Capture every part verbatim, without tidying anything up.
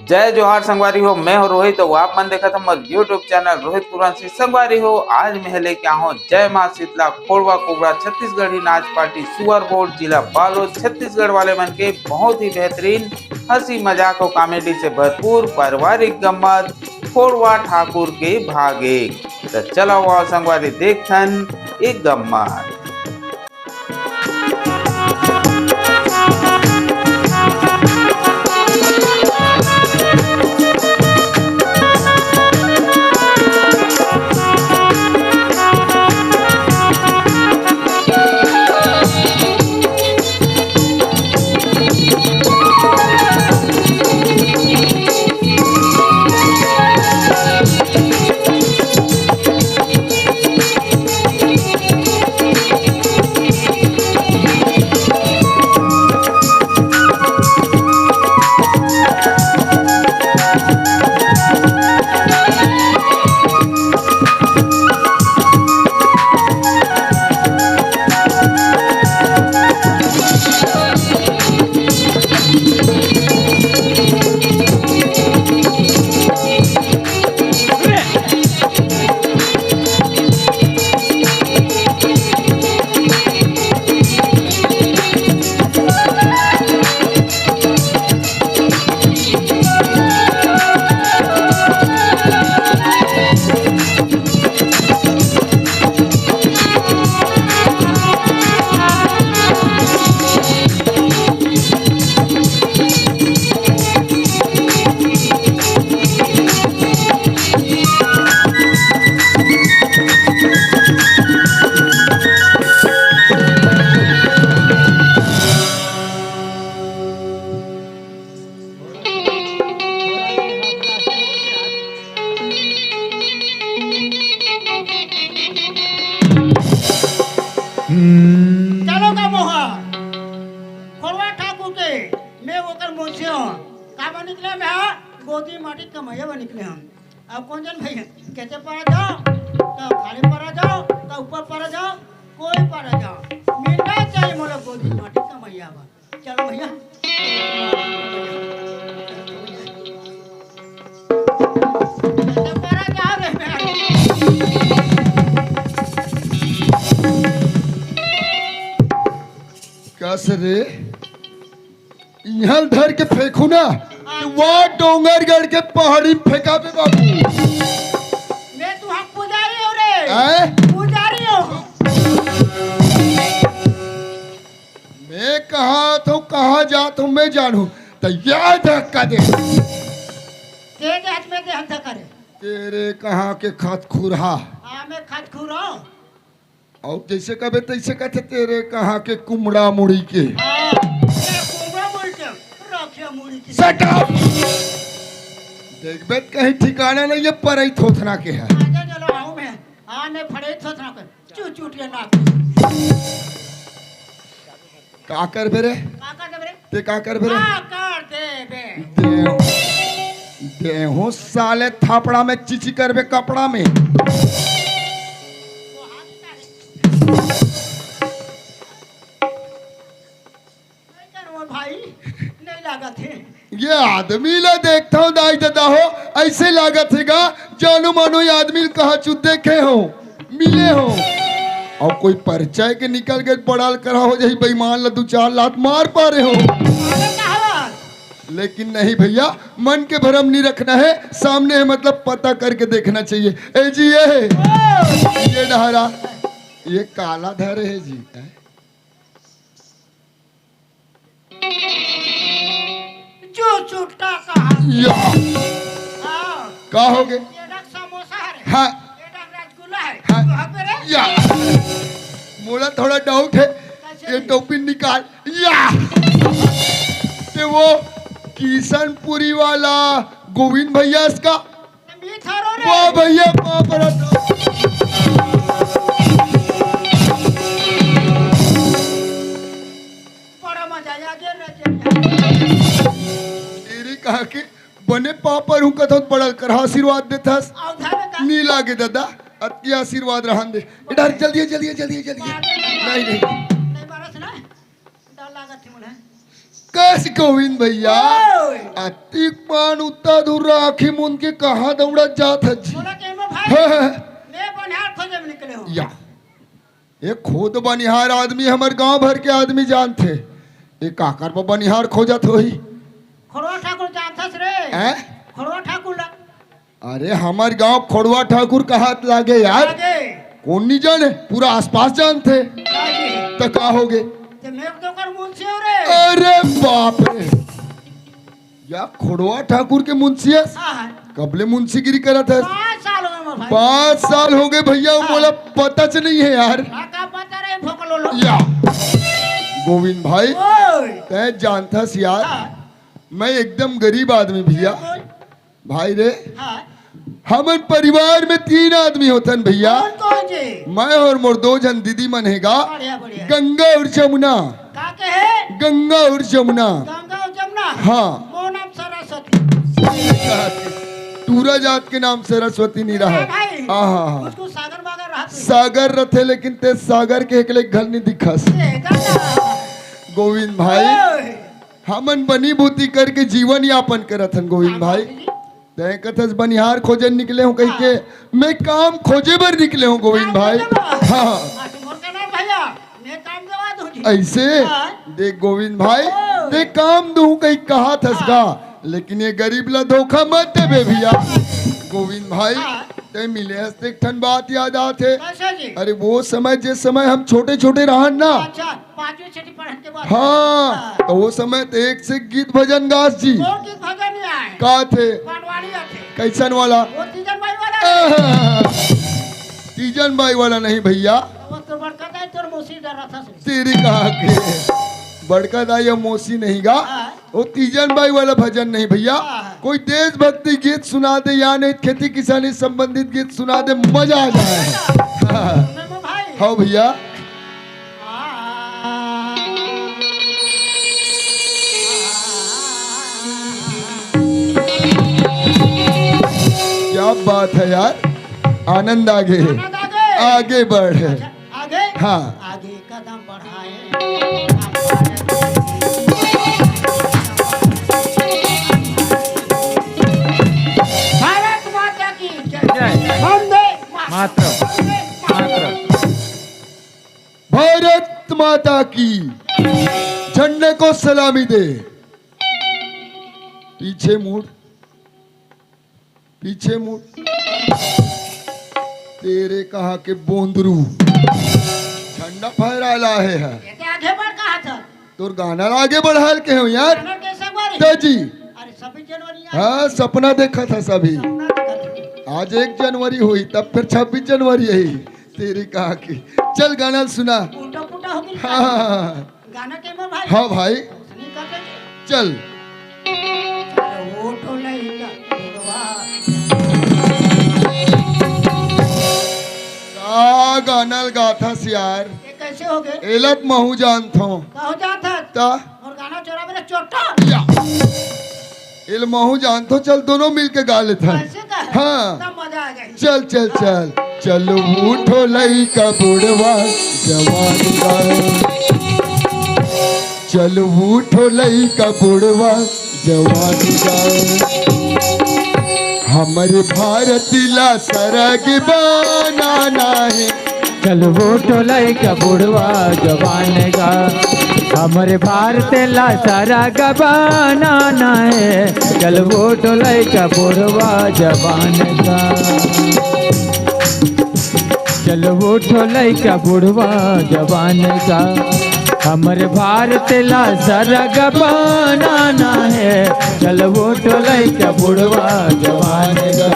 जय जोहार संगवारी हो, मैं हो रोहित, अउ आप मन देखत हमर YouTube चैनल रोहित कुरंशी। संगवारी हो, आज मैं लेके आए हों जय माँ शीतला खोड़वा कुबड़ा छत्तीसगढ़ी नाच पार्टी सुअर बोर्ड जिला बालोद छत्तीसगढ़ वाले मन के बहुत ही बेहतरीन हंसी मजाक अउ कॉमेडी से भरपूर पारिवारिक गम्मत खोड़वा ठाकुर के भागे। त चला हुआ संगवारी देखथन एक गम्मत। चलो का मोहा, खोड़वा ठाकुर के, मैं ओकर मुंशी हों। का बा निकले मैं, हाँ? गोदी माटी कमइया बा निकले हम। अब कौन जन भैया, कहते परा जाओ, तो खाली परा जाओ, तो ऊपर परा जाओ, कोई परा जाओ, मिलना चाहिए मोला गोदी माटी कमइया बा। चलो भैया। कस रे, इहाँ धर के फेंकू ना, कि वहाँ डोंगरगढ़ के पहाड़ी में फेंकाबे बाबू। मैं तुहां पुजारी हों रे। आय? पुजारी हों। मैं कहाँ तो कहाँ जात हों, मैं जानू। तो यह धक्का दे। तेरे हाथ में दे हम धक्का रे। तेरे कहाँ के खत खुरहा। हाँ, मैं खत खुरहा। और जैसे कबे तैसे कहते, तेरे कहाँ के कुमड़ा मुड़ी के। हाँ, ये कुमड़ा मुड़ी के, रखिया मुड़ी के। Shut up! देखबे त कहीं ठिकाना नहीं है, परई थोथना के है। आजा चलो, आऊं मैं। हाँ, मैं फड़ई थोथना के। चू चूटिया नाक। का करबे रे? का कर देबे रे? ते का करबे रे? का कर देबे? देहूं, देहूं साले थापड़ा में चिची करबे कपड़ा में। नहीं करबो भाई, नहीं लागत हे। ये आदमी ला देखता हूँ दाई ददा हो, ऐसे लागत हे गा, जानू मानू ये आदमी ला कहाँ चुत देखे हो, मिले हो। और कोई परिचय के निकल गए, बड़ाल करा हो जाही, बेईमान ला दू चार लात मार पारे हो। अरे कहावत। लेकिन नहीं भैया, मन के भरम नहीं रखना है, सामने है मतलब पता करके देखना चाहिए। ए जी, ये है, ओ। ये डहरा, ये काला धरे है जी। जो चुट्टा कहा। या। हाँ। का हो गे? ये डक समोसा हरे। हाँ। ये डक रसगुल्ला हरे। हाँ। तो हबे रे? या। मोला थोड़ा doubt है। कैसे? ये टोपी निकाल। या। ते वो किशनपुरी वाला गोविंद भैया इसका वाह भैया, वाह, बड़ा बड़ा मजा आ गया ना। तेरी कहा के बने पापर हूँ कथौत बड़ा कर आशीर्वाद देथस। नी लागे दादा, अतकी आशीर्वाद रहन दे। इधर जल्दी, जल्दी, जल्दी, जल्दी। नहीं, नहीं। नहीं मारस ना, डर लागत है मुझे। कस गोविंद भैया। ओए। अतिक पान उत्ता दूर आँखी मुंद के कहाँ दौड़त जात हस जी? बोला के मैं भाई, हाँ, हाँ। मैं बनिहार खोजे में निकले हूँ। या, ये खुद बनिहार आदमी, हमर गांव भर के आदमी जानथे। ये काकर बर बनिहार खोजत होही? खोड़वा ठाकुर जानथस रे? हैं? खोड़वा ठाकुर ला। अरे, हमर गांव खोड़वा ठाकुर कहात लागे यार। लागे। कोन नी जाने, पूरा आसपास जानथे। लागे। त का होगे? ते मैं तो कर मुंशी हूँ रे। अरे बाप रे, या खोड़वा ठाकुर के मुंशी हस? हाँ, हाँ। कब ले मुंशीगिरी करत हस? पाँच साल हो गए मोर भाई। पाँच साल हो गए भैया, हाँ। मोला पता च नहीं है यार। हाँ, का पता रहे भोकलो लो। या गोविंद भाई, ओए। तैं जानथस यार, हाँ। मैं एकदम गरीब आदमी भैया। बिल्कुल। भाई रे, हाँ। हमन परिवार में तीन आदमी होथन भैया। कौन कौन जी? मैं और मोर दो झन दीदी मन हे गा। बढ़िया, बढ़िया। गंगा और जमुना। का कहे? गंगा और जमुना। गंगा और जमुना? हाँ। मोर नाम सरस्वती। टूरा जात के नाम सरस्वती नहीं रहा। भाई, हाँ, हाँ, हाँ। उसको सागर वागर रहा तो। सागर रथे, लेकिन ते सागर के एकले घर नहीं दिखस। ये गाना। गोविंद भाई, ओए। हमन बनी भूती करके जीवन यापन करत हन गोविंद भाई। हाँ, बाबूजी। तैं कथस बनिहार खोजे निकले हूँ कहिके, हाँ। मैं काम खोजे बर निकले हूँ गोविंद काम भाई। खोजे बर? हाँ। हाँ, तो मोर का नाम भैया, मैं काम देवा दूँ जी। ऐसे? हाँ। देख गोविंद भाई, ओ। तैं काम दूँ कहिके कहाथस हाँ। गा, लेकिन ये गरीब ला धोखा मत देबे भैया। गोविंद भाई, हाँ। तैं मिले हस त एक ठन बात याद आत हे। कैसे जी? अरे वो समय, जे समय हम छोटे-छोटे रहन ना, अच्छा। पांचवी छठी पढ़न के बाद। हाँ, हाँ। त वो समय त एक से एक गीत भजन गास जी। कौन गीत भजन नहीं आए? का थे? पटवारी आथे। कैसन वाला? वो तीजन बाई वाला। आहा, तीजन बाई वाला नहीं भैया। वो तो बड़का दाई तोर मौसी डरा था से। तेरी कहा के बड़का दाई या मौसी नहीं गा। हाँ। वो तीजन बाई वाला भजन नहीं भैया। हाँ। कोई देशभक्ति गीत सुना दे या नहीं खेती किसानी संबंधित गीत सुना दे, मजा आ जाए। हाँ। मेमो भाई। हाँ भैया। क्या बात है यार, आनंद आगे, आनंद आगे। आगे बढ़। अच्छा, आगे? हाँ। आगे कदम बढ़ाए। भारत माता की जय। जय। वंदे मातरम। मातरम। वंदे मातरम। मातरम। भारत माता की। झंडे को सलामी दे। पीछे मुड़, पीछे मुड़। तेरे कहाँ के बोंदरू, झंडा फहरा लाहे है। ये तो आगे बढ़ कहा था। तोर गाना ला आगे बढ़ाल के हो यार। गाना कैसे बढ़ी? तो जी। अरे छब्बीस जनवरी आ हाँ, सपना देखा था सभी। सपना देखा था। आज एक जनवरी हुई, तब फिर छब्बीस जनवरी यही। तेरी कहा की। चल गाना सुना। टूटा फूटा हो गई। हाँ। गाना के में भाई। हाँ भाई। सुनी का के? चल। वो तो नहीं का। का गाना गाथा सियार। ये कैसे हो गए? एलत महू जानथो। का हो जाता? ता? और गाना चोरा मेरे चोटा। या। एल महू जानथो, चल दोनों मिलके गा लेथन। ऐसे का है? हाँ। तब मजा आ जाएगी। चल, चल, चल। चल उठो लइका बुढ़वा जवान का। चल उठो लइका बुढ़वा जवान का। हमर भारत ला सरग बनाना है। चल उठो लइका बुढ़वा जवान का, हमर भारत ला सरग बनाना है। चल उठो लइका बुढ़वा जवान का, चल उठो लइका बुढ़वा जवान का, हमर भारत ला सरग बनाना है। चल उठो लइका बुढ़वा जवान का।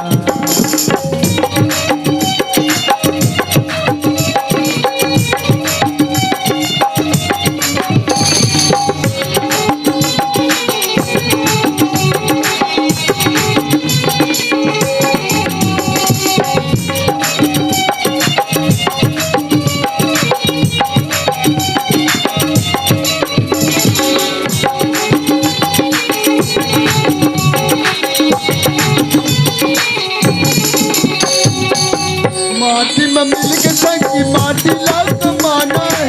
माटी में मिल के संग की माटी ला कमाना है।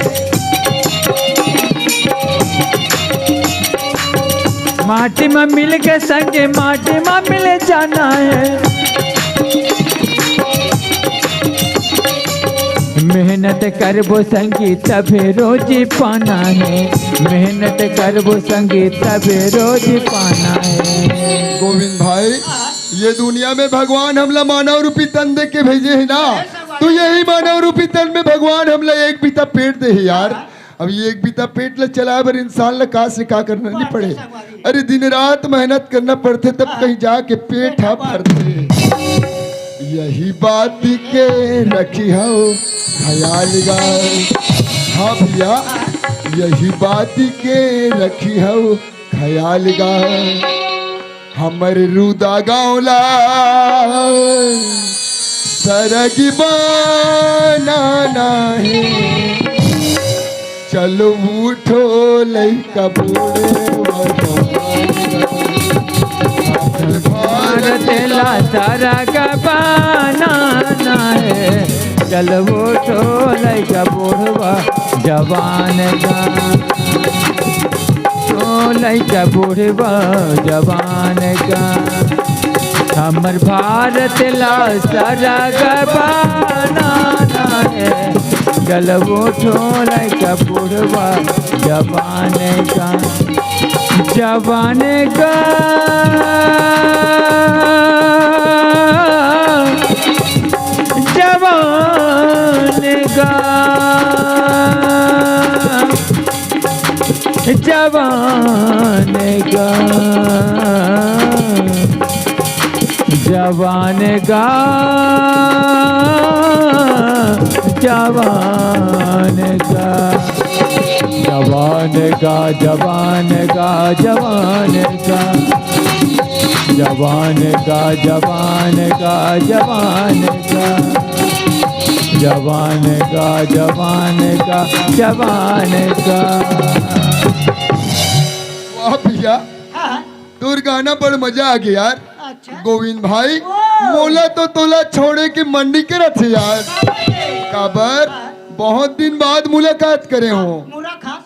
माटी म मिल के संगी, माटी म मिल जाना हे। मेहनत करबो संगी, तभे रोजी पाना हे। मेहनत करबो संगी, तभे रोजी पाना हे। गोविंद भाई, ये दुनिया में भगवान हमला मानव रूपी तन दे के भेजे हे ना, तो यही मानव रूपी तन में भगवान हमला एक बीता पेट दे हे यार। अब ये एक बीता पेट ल चलाए बर इंसान ल का से का करना नहीं पड़े। अरे, दिन रात मेहनत करना पड़थे, तब कहीं जाके पेट ह भरथे। यही बात के रखी हो ख्याल गा। हाँ भैया, यही बात के रखी हो ख्याल गा। हमर रुदा गाँव ला सरग बनाना हे। चलो उठो लइका बूढ़े व जवान। भारत ला सरग बनाना हे। चलो उठो लइका बूढ़वा जवान का। ओ लइका बूढ़वा जवान का, हमर भारत ला सरग बनाना हे। चल उठो लइका बूढ़वा जवान का, जवान का, जवान का। जवान का, जवान का, जवान का, जवान का, जवान का, जवान का, जवान का, जवान का, जवान का। जवान का, जवान का, जवान का। वाह भैया, हाँ, हाँ। तोर गाना बड़ मजा आ गया यार। अच्छा। गोविंद भाई, ओ। मोला तो तोला छोड़े के मन नहीं करत हे यार। काबर? काबर? हाँ। बहुत दिन बाद मुलाकात करे हो। मुलाकात।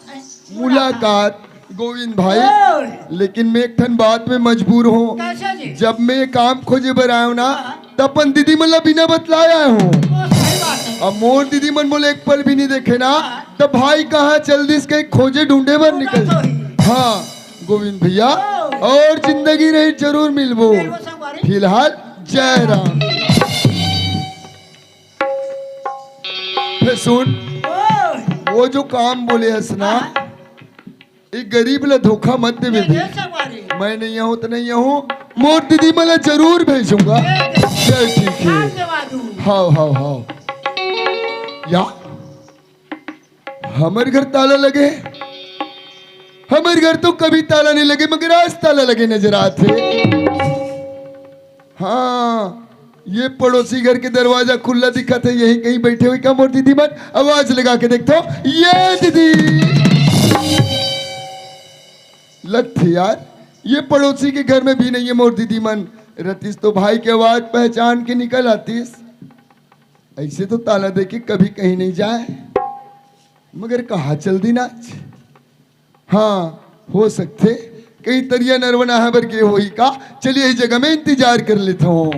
मुलाकात। गोविंद भाई, ओए। लेकिन मैं एक ठन बात में मजबूर हूँ। कैसे जी? जब मैं ये काम खोजे बर आयो ना, हाँ। त अपन दीदी मन ला बिना बतलाए आए हूँ। ओ, सही बात है। अब मोर दीदी मन मोला एक पल भी नहीं देखे ना, हाँ। त भाई कहाँ चल दिस कहीं खोजे ढूंढे बर निकल। तो ही। हाँ, गोविंद भैया, ओए। और जिंदगी रही जरूर मिलबो। मिलबो संगवारी। फिलहाल जय राम। फिर सुन, ओए। वो जो काम बोले हस ना, हाँ। ए गरीब ला धोखा मत देबे ये, भई। ये संगवारी। मैं नहीं आऊँ तो नहीं आऊँ, मोर दीदी मन ला जरूर भेजूंगा। ये, ये। चल ठीक है। नाम देवा दूँ। हाव, हाव, हाव। या, हमर घर ताला लगे, हमर घर तो कभी ताला नहीं लगे, मगर आज ताला लगे नजर आथे। हाँ, ये पड़ोसी घर के दरवाजा खुला दिखत हे, यहीं कहीं बैठे हुए का मोर दीदी मन? आवाज लगा के देखथों, ये दीदी। लगथे यार, ये पड़ोसी के घर में भी नहीं हे मोर दीदी मन। रतिस तो भाई के आवाज पहचान के निकल आतिस। ऐसे तो ताला दे के कभी कहीं नहीं जाए, मगर कहाँ चल दिस आज? हाँ, हो सकथे कहीं तरिया नरवा नहाय बर गे होही का। चलिए, इही जगह में इंतजार कर लेथों।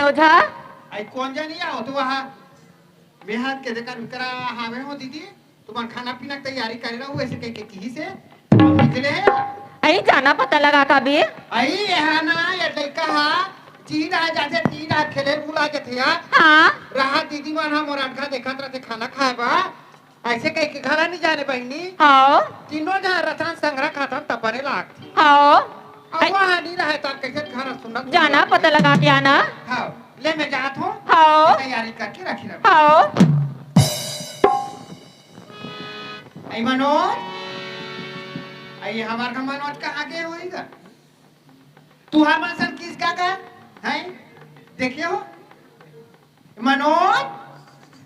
ओझा। आई कोन जनी आव तो वहाँ? मैं हाथ के देखा करा हावे हो दीदी, तुमन खाना पीना के तैयारी करे रहो, ऐसे कह के किही से हम निकले। आई जाना पता लगा का बे? आई यहाँ ना, ये लड़का हा, जी रहा जाते, जी रहा खेले भूला जाते यार। हाँ। रहा दीदी मन हा मोर अनखा देखत रहते खाना खाए बा। ऐसे कह के घरा नहीं जाने बहिनी। हाँ। तीनों जहाँ रथन संघरा खाथन तब बने लागथे। हाँ। अब आई वहाँ नहीं रहे तब कैसे घर सुनत जाना पता लगा के आना। हाँ। ले मैं जात हूँ। हाँ। तैयारी करके रखी रहो। हाँ। आई मनोज, आई हमार का मनोज कहाँ गए होएगा? तू हमार सन किस का का? हैं? देखियो। मनोज,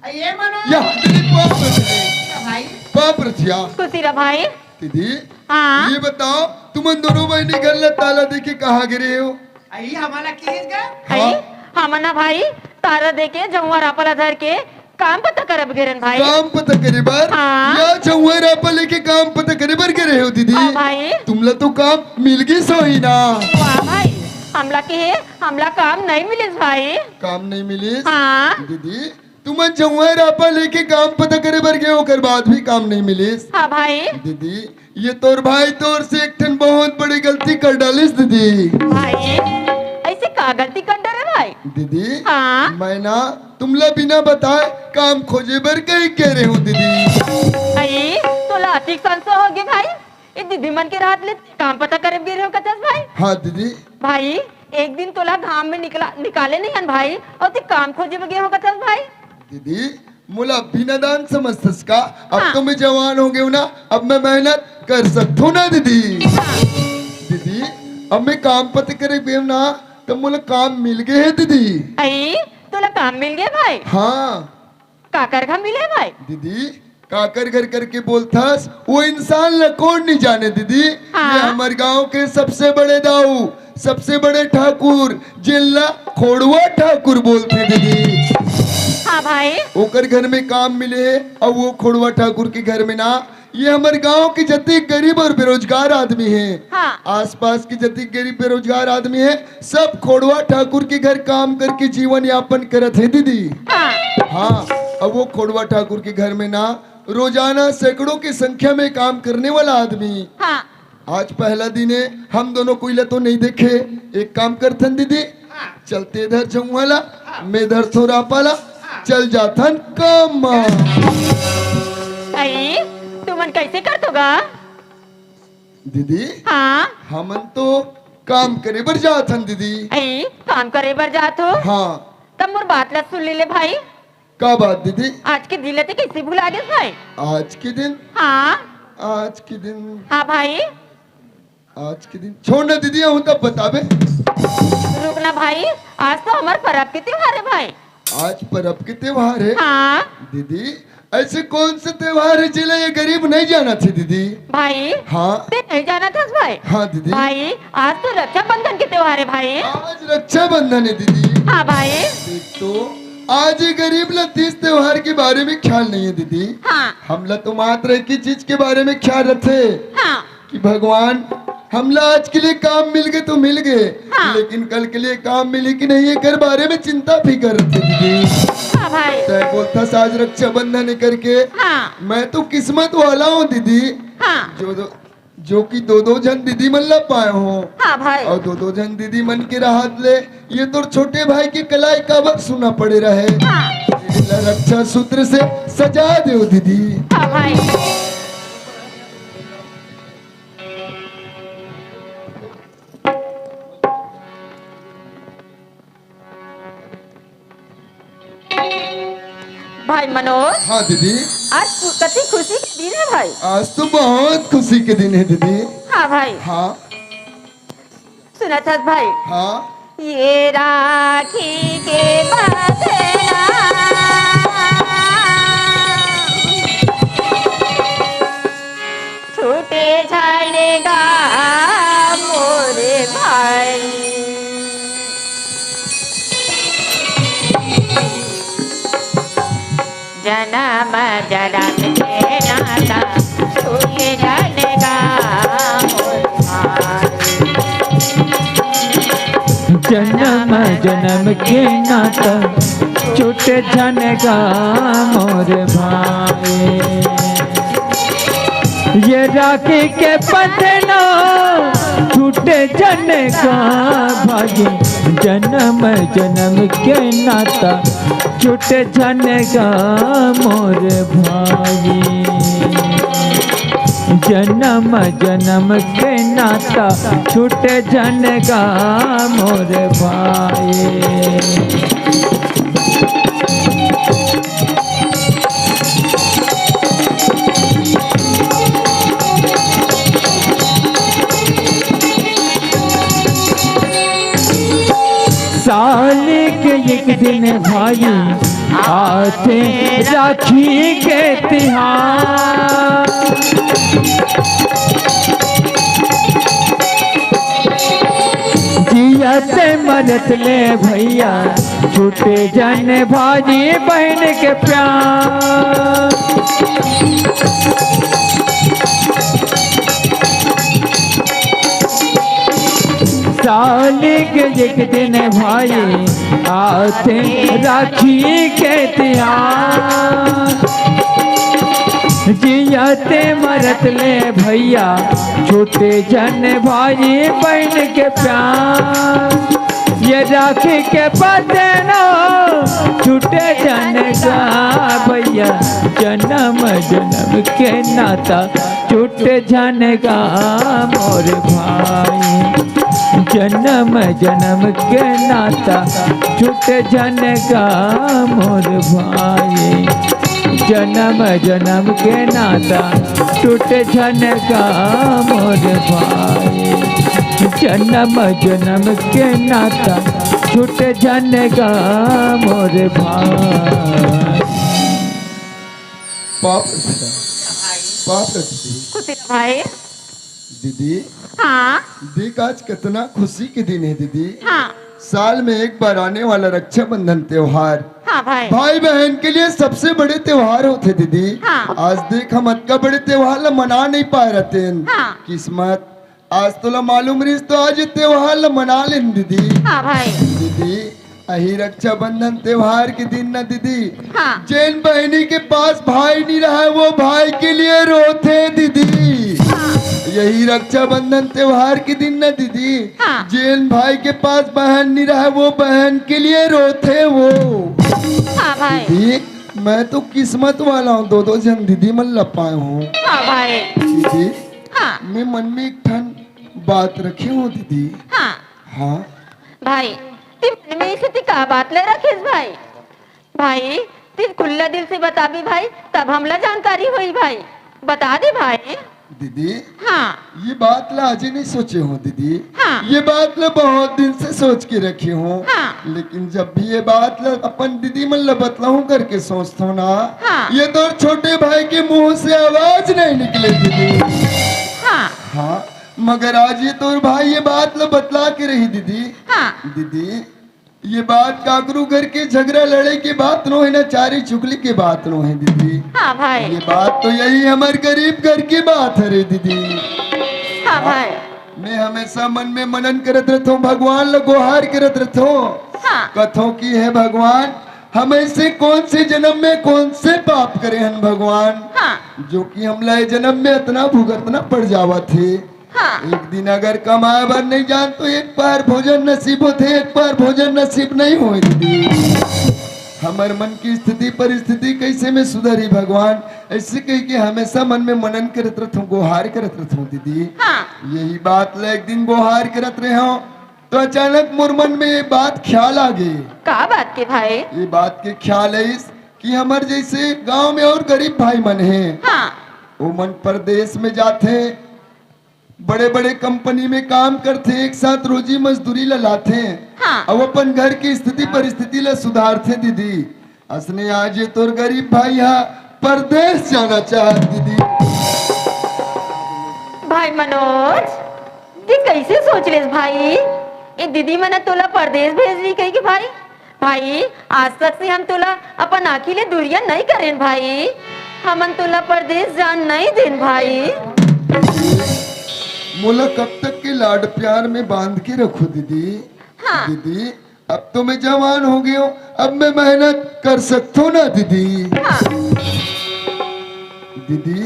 आई ये मनोज। या, तेरी पाप रच गई। भाई। पाप रचिया। खुशी रह भाई। दीदी, हाँ। ये बताओ, तुमन दोनों बहिनी घर ला ताला देके कहाँ गिरे हो? आई हमारा किस का? आई, हाँ। हमन ना भाई, ताला देके जहुआ रापा ला धर के काम पता करब गे रहेन भाई। काम पता करे बर? हाँ। या जहुआ रापा लेके काम पता करे बर गे रहे हो दीदी? हाँ भाई। तुमला तो काम मिल गिस होही ना? वाह भाई, हमला के हे, हमला काम नहीं मिलिस भाई। काम नहीं मिलिस? हाँ। दीदी, तुमन जहुआ रापा लेके काम पता करे बर गे, ओकर बाद भी काम नहीं मिलिस? हाँ भाई। दीदी, ये तोर भाई तोर से एक ठन बहुत बड़ी गलती कर डालिस दीदी। भाई, ऐसे का गलती कर डरे भाई? दीदी, हाँ। मैं ना तुमला बिना बताए काम खोजे बर कहीं कह रहे हूँ दीदी। आई, तोला अतिक संशय होगे भाई, ये दीदी मन के रात ले काम पता करे बर गे रहे हो कथस भाई? हाँ दीदी। भाई, एक दिन तोला घाम में निकला, निकाले नहीं हन भाई, और ते काम खोजे बर गे हो कथस भाई? दीदी, मोला अभी नादान समझथस का? अब हाँ। तो मैं जवान हो गया हूँ ना, अब मैं मेहनत कर सकता हूँ ना दीदी। हाँ। दीदी, अब मैं काम पता करे गया हूँ ना, तो मोला काम मिल गए है दीदी। आई, तोला काम मिल गया भाई? हाँ। काकर घर मिले भाई? दीदी, काकर घर करके बोलथस, वो इंसान ला कौन नहीं जाने दीदी? हाँ। ये हमारे गांव के सबसे बड़े दाऊ, सबसे बड़े ठाकुर, जिनला खोड़वा ठाकुर बोलथे दीदी। हाँ भाई। ओकर घर में काम मिले है, और वो खोड़वा ठाकुर के घर में ना, ये हमर गांव के जतिक गरीब और बेरोजगार आदमी है, हाँ। आसपास के जतिक गरीब बेरोजगार आदमी है, सब खोड़वा ठाकुर के घर काम करके जीवन यापन करत है दीदी। हाँ। हाँ, अब वो खोड़वा ठाकुर के घर में ना रोजाना सैकड़ों की संख्या में काम करने वाला आदमी। हाँ। आज पहला दिन है, हम दोनों कोई ला तो नहीं देखे। एक काम करथन दीदी, हाँ। चलते इधर जमुआ ला, हाँ। मैं इधर थोड़ा पाला, हाँ। चल जाथन काम मा। आई, तुमन कैसे करथो गा? दीदी, हाँ। हमन तो काम करे बर जाथन दीदी। आई, काम करे बर जात हो? हाँ। तब मोर बात ला सुन ले, ले भाई। का बात दीदी? आज के दिन ला ते कैसे भुला गेस भाई? आज के दिन? हाँ। आज के दिन? हाँ भाई। आज के दिन छोड़ ना दीदी, हूँ तब बताबे। रुक ना भाई, आज तो हमार परब के त्योहार है भाई। आज परब के त्योहार है? हाँ। दीदी, ऐसे कौन से त्योहार है जिला ये गरीब नहीं जाना थे दीदी? भाई। हाँ। ते नहीं जाना था भाई? हाँ दीदी। भाई, आज तो रक्षाबंधन के त्योहार है भाई। आज रक्षाबंधन है दीदी। हाँ भाई। देख तो, आज ये गरीब ला तीज त्योहार के बारे में ख्याल नहीं है दीदी। हाँ। हमला तो मात्र एक ही चीज के बारे में ख्याल रथे। हाँ। कि भगवान हमला आज के लिए काम मिल गए तो मिल गए, हाँ। लेकिन कल के लिए काम मिले कि नहीं, एकर बारे में चिंता फिकर रथे दीदी। हाँ भाई। तय बोलथस आज रक्षाबंधन करके, हाँ। मैं तो किस्मत वाला हूँ दीदी। हाँ। जो दो, जो कि दो दो झन दीदी मन ला पाए हो। हाँ भाई। और दो दो झन दीदी मन के रहत ले ये तोर छोटे भाई के कलाई काबर सुना पड़े रहे। हाँ। एला रक्षा सूत्र से सजा देव दीदी। हाँ भाई। भाई मनोज। हाँ दीदी। आज कति खुशी के दिन है भाई। आज तो बहुत खुशी के दिन है दीदी। हाँ भाई। हाँ। सुनत हस भाई? हाँ। ये राखी के बंधना छूटे झन गा मोरे भाई। जनम जनम के नाता छूटे झन गा मोर भाई। जनम जनम के नाता छूटे झन गा मोर भाई। ये राखी के बंधना छूटे झन गा भाई, जनम जनम के नाता छूटे झन गा मोर भाई। जनम जनम के नाता छूटे झन गा मोर भाई। साल के एक दिन भाई आथे राखी के तिहार। जियत मरत ले भैया छूटे झन भाई बहन के प्यार। साल के एक दिन भाई आथे राखी के तिहार। जियत मरत ले भैया छूटे झन भाई बहन के प्यार। ये राखी के बंधना छूटे झन गा भैया, जनम जनम के नाता छूटे झन गा मोर भाई। जनम जनम के नाता छूटे झन गा मोर भाई। जनम जनम के नाता छूटे झन गा मोर भाई। जनम जनम के नाता छूटे झन गा मोर भाई। बाप रे, बाप रे दीदी। खुशी रह भाई। दीदी, हाँ। देख, आज कितना खुशी के दिन है दीदी। हाँ। साल में एक बार आने वाला रक्षाबंधन त्योहार हाँ भाई। भाई बहन के लिए सबसे बड़े त्योहार होते दीदी। हाँ। आज देख, हम अतका बड़े त्योहार ला मना नहीं पाए रहते हैं। हाँ। किस्मत, आज तोला मालूम रहिस तो आज ये त्योहार ला मना लेन दीदी। हाँ भाई। दीदी, यही रक्षाबंधन त्योहार के दिन ना दीदी, हाँ। जेन बहनी के पास भाई नहीं रहा, वो भाई के लिए रोथे दीदी। हाँ। यही रक्षाबंधन त्योहार के दिन ना दीदी, हाँ। जेन भाई के पास बहन नहीं रहा, वो बहन के लिए रोथे वो। हाँ भाई। दीदी, मैं तो किस्मत वाला हूँ, दो दो जन दीदी मन ला पाए हूँ। हाँ भाई। दीदी, हाँ। मैं मन में एक ठन बात रखे हूँ दीदी। हाँ। हाँ। भाई, ते मन में ऐसे ते का बात ले रखेस भाई? भाई, ते खुल्ला दिल से बताबे भाई, तब हमला जानकारी होई भाई। बता दे भाई। दीदी, हाँ। ये बात ला आज ही नहीं सोचे हूँ दीदी। हाँ। ये बात ला बहुत दिन से सोच के रखे हूँ। हाँ। लेकिन जब भी ये बात ला अपन दीदी मन ला बतलाऊं करके सोचता हूँ ना, हाँ। ये तो छोटे भाई के मुंह से आवाज नहीं निकले दीदी। हाँ। हाँ, मगर आज ये तोर भाई ये बात ला बतला के रही दीदी। हाँ। दीदी, ये बात काकरू घर के झगड़ा लड़े के बात नो है ना, चारी चुगली के बात नो है दीदी। हाँ भाई। ये बात तो यही हमर गरीब घर की बात है रे दीदी। हाँ भाई। मैं हमेशा मन में मनन करत रहता हूँ, भगवान ला गोहार करत रहता हूँ। हाँ। कथों की है भगवान, हम ऐसे कौन से जन्म में कौन से पाप करे हन भगवान, हाँ। जो कि हमला ये जन्म में इतना भुगतना पड़ जावा थे। हाँ। एक दिन अगर कमाए बर नहीं जान तो एक बार भोजन नसीब होथे, एक बार भोजन नसीब नहीं होए दीदी। हमर मन की स्थिति परिस्थिति कैसे में सुधरी भगवान, ऐसे कह के हमेशा मन में मनन करत रहथों, गोहार करत रहथों दीदी। हाँ। यही बात ला एक दिन गोहार करत रहे हो तो अचानक मोर मन में ये बात ख्याल आ गई। का बात के भाई? ये बात के ख्याल है इस कि हमर जैसे गांव में और गरीब भाई मन हैं, हाँ। वो मन परदेश में जाते, बड़े-बड़े कंपनी में काम करथे, एक साथ रोजी मजदूरी ला लाथे, हाँ। अउ अपन घर के स्थिति परिस्थिति ला सुधारथे दीदी। असने आज ये तोर गरीब भाई हा परदेश जाना चाहत दीदी। भाई मनोज, ते कैसे सोच लेस भाई? ए दीदी मन तोला परदेश भेजही कहिके भाई? भाई, आज तक से हम तोला अपन आँखी ले दूरिया नइ करेन भाई। हमन तोला परदेस जान नइ देन भाई। मोला कब तक के लाड प्यार में बांध के रखो दीदी? हाँ। दीदी, अब तो मैं जवान हो गया हूँ, अब मैं मेहनत कर सकता हूँ ना दीदी? हाँ। दीदी,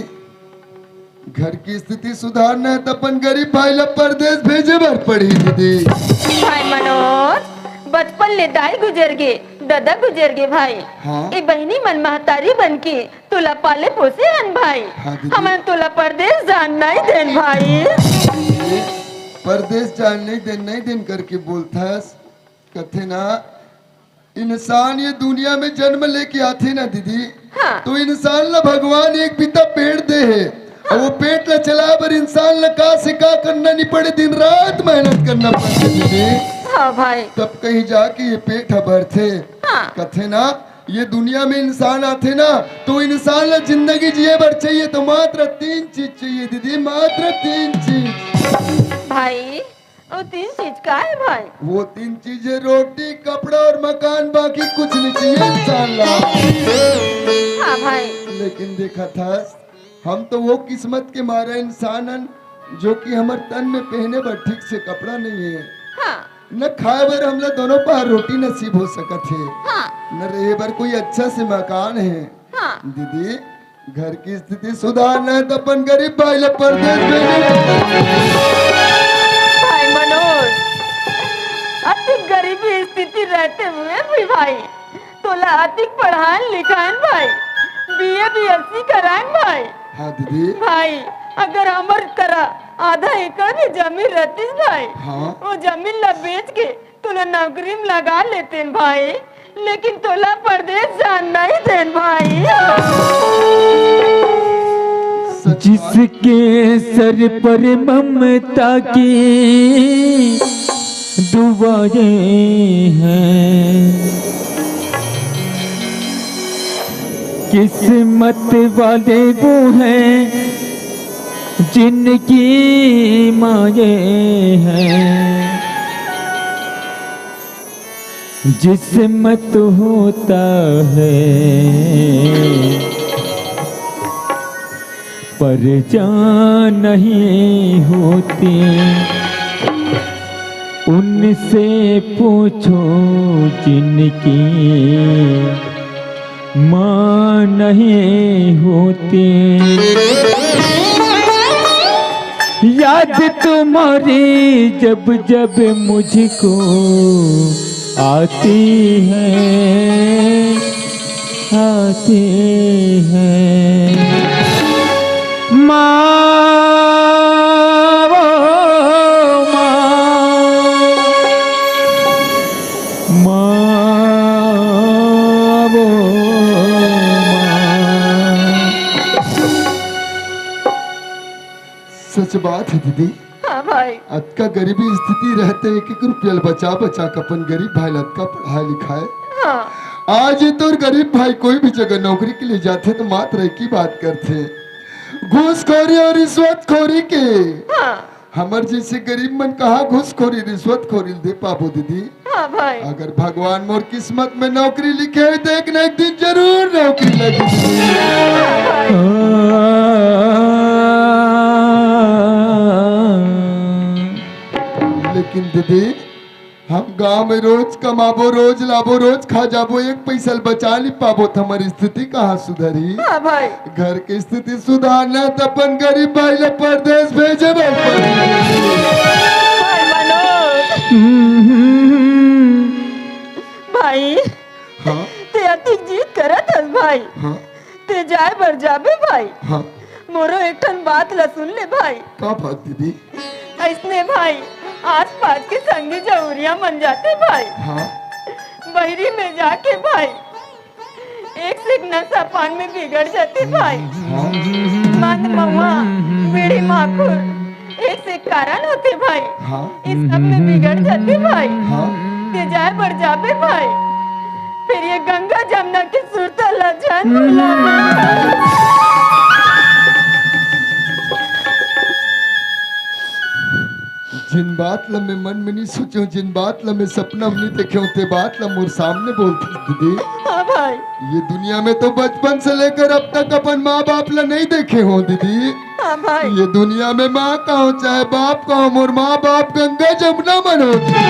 घर की स्थिति सुधारना है तो अपन गरीब भाई ला परदेस भेजे बर पड़ही दीदी। भाई मनोज, बचपन ले दाई गुजर गे, ददा गुजर गे भाई। हाँ। ए बहिनी मन महतारी बन के तोला पाले पोसे हन भाई। हाँ दीदी। हमन तोला परदेस जान नहीं देन भाई। परदेस जान नहीं देन, नहीं देन करके बोलथस। कथे ना, इंसान ये दुनिया में जन्म लेके आथे ना दीदी, हाँ। तो इंसान ला भगवान एक बित्ता पेट दे हे, और वो पेट ला चलाए बर इंसान ला का से का करना नहीं पड़े, दिन रात मेहनत करना पड़थे दीदी। हाँ भाई। तब कहीं जाके ये पेट ह भरथे। हाँ। कथे ना, ये दुनिया में इंसान आथे ना, तो इंसान ला जिंदगी जिए बर चाहिए तो मात्र तीन चीज चाहिए दीदी, मात्र तीन चीज। भाई, वो तीन चीज का है भाई? वो तीन चीजें, रोटी, कपड़ा और मकान, बाकी कुछ नहीं चाहिए इंसान ला। हाँ भाई। लेकिन देखा था, हम तो वो किस्मत के मारे इंसान हन, जो कि हमर तन में पहने बर ठीक से कपड़ा नहीं है, हाँ। न खाए बर हमला दोनों पहर रोटी नसीब हो सकत है, हाँ। न रहे बर कोई अच्छा से मकान है। हाँ। दीदी, घर की स्थिति सुधारना है तो अपन गरीब भाई ला परदेस भेजे। भाई मनोज, अतिक गरीबी स्थिति रहते हुए भी भाई, तोला अतिक पढ़ान लिखान भाई, बीए बीएससी करान भाई। हाँ दीदी। भाई, अगर हमर करा आधा एकड़ भी जमीन रहतीस भाई, हाँ। वो जमीन ला बेच के तोला नौकरी में लगा लेतेन भाई, लेकिन तोला परदेस जान नहीं देन भाई। सच बात। जिसके सर पर ममता की दुआएं हैं, किस्मत वाले वो हैं जिनकी मांगे हैं। जिसमें तो होता है पर जान नहीं होती, उनसे पूछो जिनकी माँ नहीं होती। याद तुम्हारी जब जब मुझको आती है, आती है। माँ, ओ माँ, माँ, ओ माँ। सच बात है दीदी। हाँ भाई। अतका गरीबी स्थिति रहते एक एक रुपया ल बचा बचा के अपन गरीब भाई ल अतका पढ़ाए लिखाए। हाँ। आज ये तोर गरीब भाई कोई भी जगह नौकरी के लिए जाथे तो मात्र एक ही बात करथे, घूसखोरी और रिश्वतखोरी के। हाँ। हमर जैसे गरीब मन कहाँ घूसखोरी रिश्वतखोरी ल दे पाबो दीदी? हाँ भाई। अगर भगवान मोर किस्मत में नौकरी लिखे है तो एक ना एक दिन जरूर नौकरी लगी। हाँ भाई। लेकिन दीदी, हम गांव में रोज कमाबो, रोज लाबो, रोज खा जाबो, एक पैसा ल बचा नहीं पाबो, तो हमारी स्थिति कहाँ सुधरी? हाँ भाई। घर की स्थिति सुधारना तो अपन गरीब भाई ल परदेस भेजे बर पड़ी। भाई मनोज। भाई, हाँ? ते अतिक जिद करत हस भाई। हाँ? ते जाए बर जाबे भाई। हाँ? मोरो एक ठन बात ला सुन ले भाई। का बात दीदी? अइसने भाई, आस पास के संगी जहुरिया मन जाथे भाई। हाँ? बहिरी में जाके भाई, एक से एक नशा पान में बिगड़ जाथे भाई। हाँ। मद महुआ, बीड़ी माखुर, एक से एक कारण होथे भाई। हाँ। ये सब में बिगड़ जाथे भाई। हाँ। ते जाए बर जाबे भाई, फिर ये गंगा जमुना के सुरता ला झन भुलाबे। जिन बात ला मैं मन में नहीं सोचेंव, जिन बात ला मैं सपना में नहीं देखेंव, ते बात ला मोर सामने बोलथस दीदी। हाँ भाई। ये दुनिया में तो बचपन से लेकर अब तक अपन माँ बाप ला नहीं देखे हों दीदी। हाँ भाई। ये दुनिया में माँ कहो चाहे बाप कहो, मोर माँ बाप गंगा जमुना मन होथे।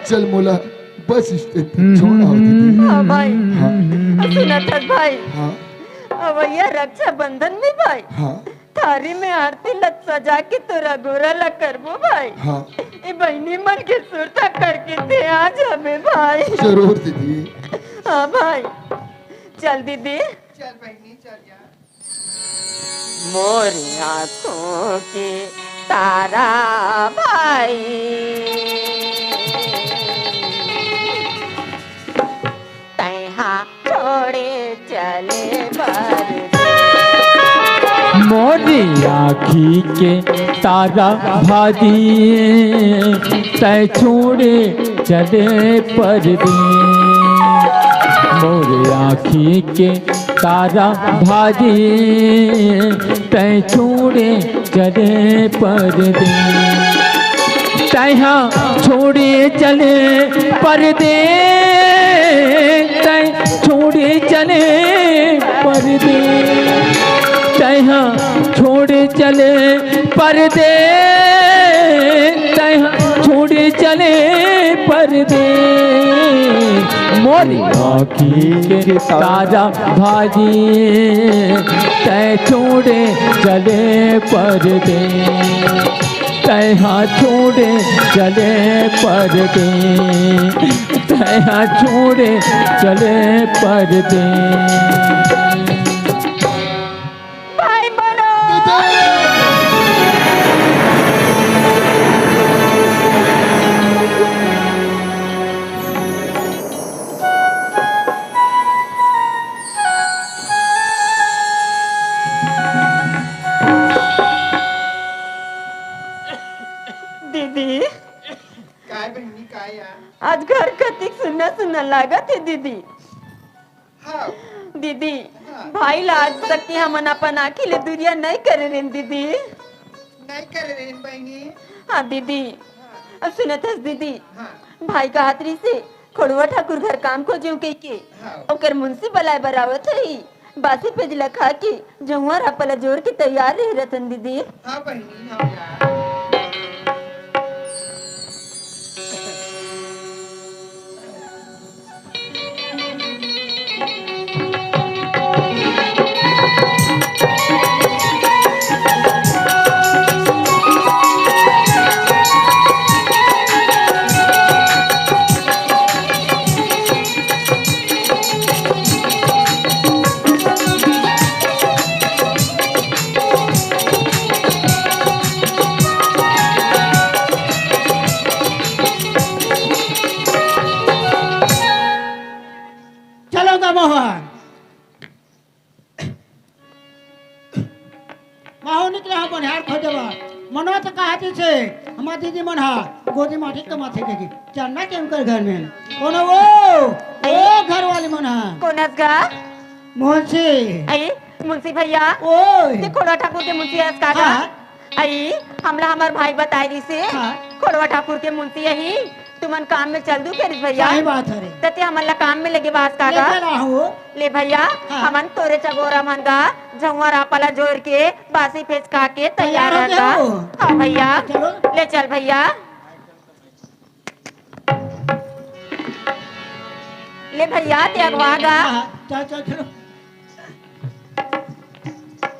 चल मोला बस स्टैंड तक छोड़ आओ दीदी। हाँ भाई। हाँ। सुनत हस भाई? हाँ। अवइया रक्षाबंधन में भाई, हाँ। थारी में आरती ल सजा के तोर अगोरा ला करबो भाई। हाँ। ए बहिनी मन के सुरता करके ते आ जाबे भाई। जरूर दीदी। हाँ भाई। चल दीदी। चल बहिनी, चल जा। मोर आँखों के तारा भाई, तैहा छोड़े चले बर। मोर आँखी के तारा भाई, तै छोड़े चले परदेस। मोर आँखी के तारा भाई, तै छोड़े चले परदेस। तैहा छोड़े चले परदेस, तै छोड़े चले परदेस। तैहा छोड़े चले परदेस, तैहा छोड़े चले परदेस। मोर आँखी के तारा भाई, तै छोड़े चले परदेस। तैहा छोड़े चले परदेस, तैहा छोड़े चले परदेस। भाई बोलो। दीदी। काय बहिनी, काय यार? आज घर कतिक सुन्ना सुन्ना लागत हे दीदी। हाँ। दीदी, हाँ। भाई ला आज तक के हमन अपन आँखी ले दुरिया नइ करे रेन दीदी। नइ करे रेन बहिनी। हाँ दीदी। हाँ। अब सुनत हस दीदी, हाँ। भाई कहत रहिसे खोड़वा ठाकुर घर काम खोजेंव कहिके, हाँ। ओकर मुंशी बलाए बर आवत होही। बासी पेज ल खा के जहुआ रापा ल जोर के तैयार रहे रतन दीदी। हाँ बहिनी, हाँ यार। चलो गा मोहन। माहो निकले हो बनिहार खोजे बर। मनो तो कहत रहिसे, हमार दीदी मन हा गोदी माटी कमाथे कहिके। चलना के उनकर घर में। कोनो वो, वो घर वाली मन हा। कोन अस गा? मुंशी। अई, मुंशी भैया। ओए। ते खोड़वा ठाकुर के मुंशी अस का गा? हाँ। अई, हमला हमर भाई बताए रहिसे। हाँ। खोड़वा ठाकुर के मुंशी अही। तुमन काम में चल दू करिस भैया। सही बात हरे। त ते हमन ला काम में लेगे बास का गा? लेके राहू। ले भैया, हाँ। हमन तोरे चगोरा मन गा, जहुआ रापा ला जोर के, बासी पेज खा के तैयार तैयार हो रहन गा। जाओ। हाँ भैया। चलो। ले चल भैया। ले भैया, ते अगवा गा। हाँ, हाँ। चल, चल, चलो।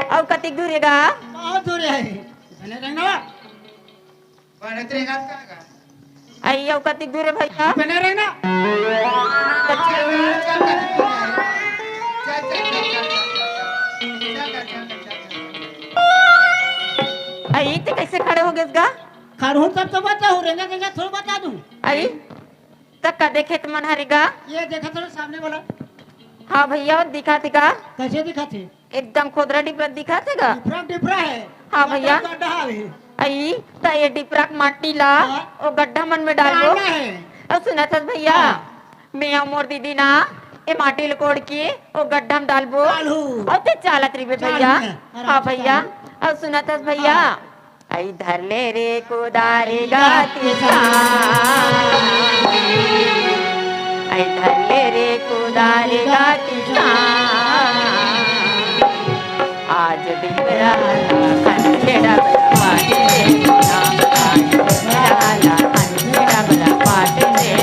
अउ कतिक दूर हे गा? बहुत दूर हे। बने रहना। बनत रे हाथ का का? अई, अउ कतिक दूर हे भैया? बने रहे ना। चल, चल, चल, चल, चल, चल, चल। चल, चल, चल, चल, चल। अई, ते कइसे खड़े हो गेस गा? खड़हूँ तब तो बताहूँ, रेंगा, रेंगा थोड़ा बता दूँ। अई, त का देखे तुमन हरे गा? ये देखा थोड़ा सामने वाला। हाँ भैया, दिखाथे गा। कइसे दिखाथे? एकदम खोदरा डिपरा दिखाथे गा। डिपरा, डिपरा हे। हाँ भैया। गड्ढा, गड्ढा हे। अई, त ये डिपरा के माटी ला, हाँ। ओ गड्ढा मन में डालबो। डालना हे। अउ सुनत हस भैया, हाँ। मैं अउ मोर दीदी ना, ए माटी ल कोड़ के, ओ गड्ढा में डालबो। डालहू। अउ ते चालत रहिबे चाल भैया। में, आराम हाँ से भैया। चाल। अउ सुनत हस भैया, हाँ। अई धर ले रे कुदारी गा किसान, अई धर ले रे कुदारी गा किसान। आज डिबरा ला खंडेरा बला पाट दे, आज डिबरा ला खंडेरा बला पाट दे।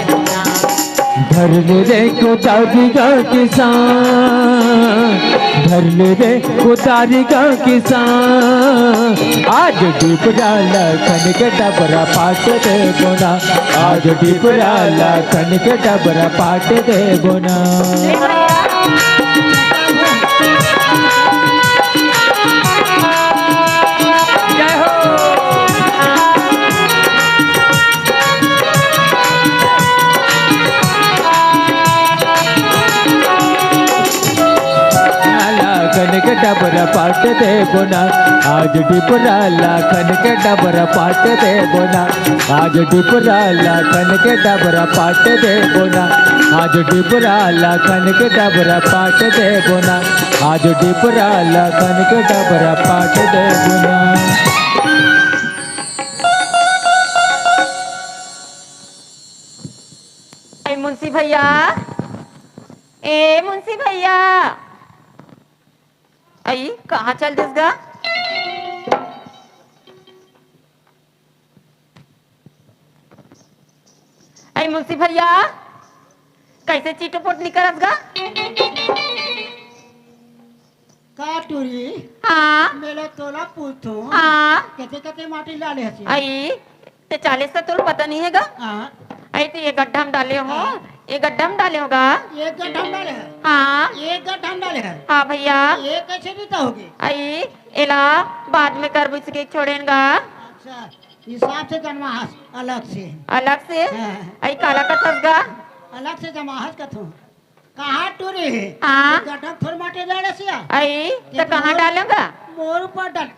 धर ले रे कोदारी गा किसान, धर ले रे कोदारी गा किसान। आज डिपरा ला खन के डबरा पाट देबो ना, आज डिपरा ला खन के डबरा पाट देबो ना। जय हो। ला खन के डबरा पाट देबो ना, आज डिपरा ला खन के डबरा पाट देबो ना, आज डिपरा ला खन के डबरा पाट देबो ना, आज डिपरा ला खन के डबरा पाट देबो ना, आज डिपरा ला खन के डबरा पाट देबो ना। ए मुंशी भैया, ए मुंशी भैया, अई कहाँ चल दिस गा? अई मुंशी भैया, कैसे चिटपुट निकरस गा? का टूरी? हाँ। मेला तोला पूछो। हाँ। कते कते माटी डाले हसी? अई, ते चालीस का तोल पता नहीं है गा? हाँ। अई, ते ये गड्ढा में डाले हो, हाँ। ये गड्ढा में डाले होगा। ये गड्ढा में डाले है? हाँ। ये गड्ढा में डाले है? हाँ भैया। ये कैसे रीता होगी? अई, एला बाद में करबो, इसके छोड़ेन गा। अच्छा, हिसाब से जनवाहस अलग से। अलग से? हाँ। अई, काला कथस गा? अलग से जमाहस कथो। कहाँ टूरी? हाँ। ये गड्ढा थोड़ माटे जाड़े सिया। अई, ये तो तो कहाँ मोर, डालेगा? मोर ऊपर डाल।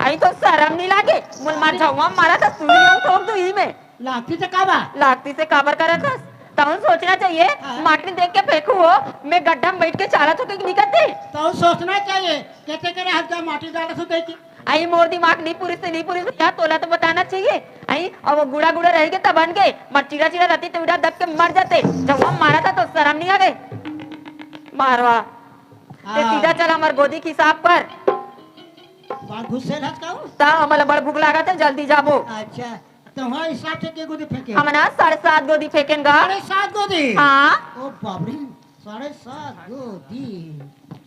अई, तो शर्म नहीं लागे? मुल मार झौवा मारा था, सुई लो ठोक दो ही में। लागती से काबा? लागती से काबर करत हस? तहुन सोचना चाहिए, हाँ। माटी देख के फेंकू हो, मैं गड्ढा में बैठ के चाला थोके निकलते। तहुन सोचना चाहिए, कहते करे हद जा माटी डाल सके कि अई मोर दिमाग नहीं पूरी से नहीं पूरी से, यार तोला तो बताना चाहिए। अई, अब वो गुड़ा गुड़ा रहेगे तब बन के, मर चिरा चिरा रहती तो उड़ा दब के मर जाते। जब वो मारा था तो शर्म नहीं आ गए। मारवा। ते हाँ। सीधा चल हमर गोदी के हिसाब कर। बाल घुसेल हस का हो? ता हमला बड़ भूख लागत है, जल्दी जाबो। अच्छा, तो वहाँ हिसाब से के गोदी फेंके? हम ना साढ़े सात गोदी फेंकेन गा। साढ़े सात गोदी? हाँ। ओ बाप रे, साढ़े सात गोदी।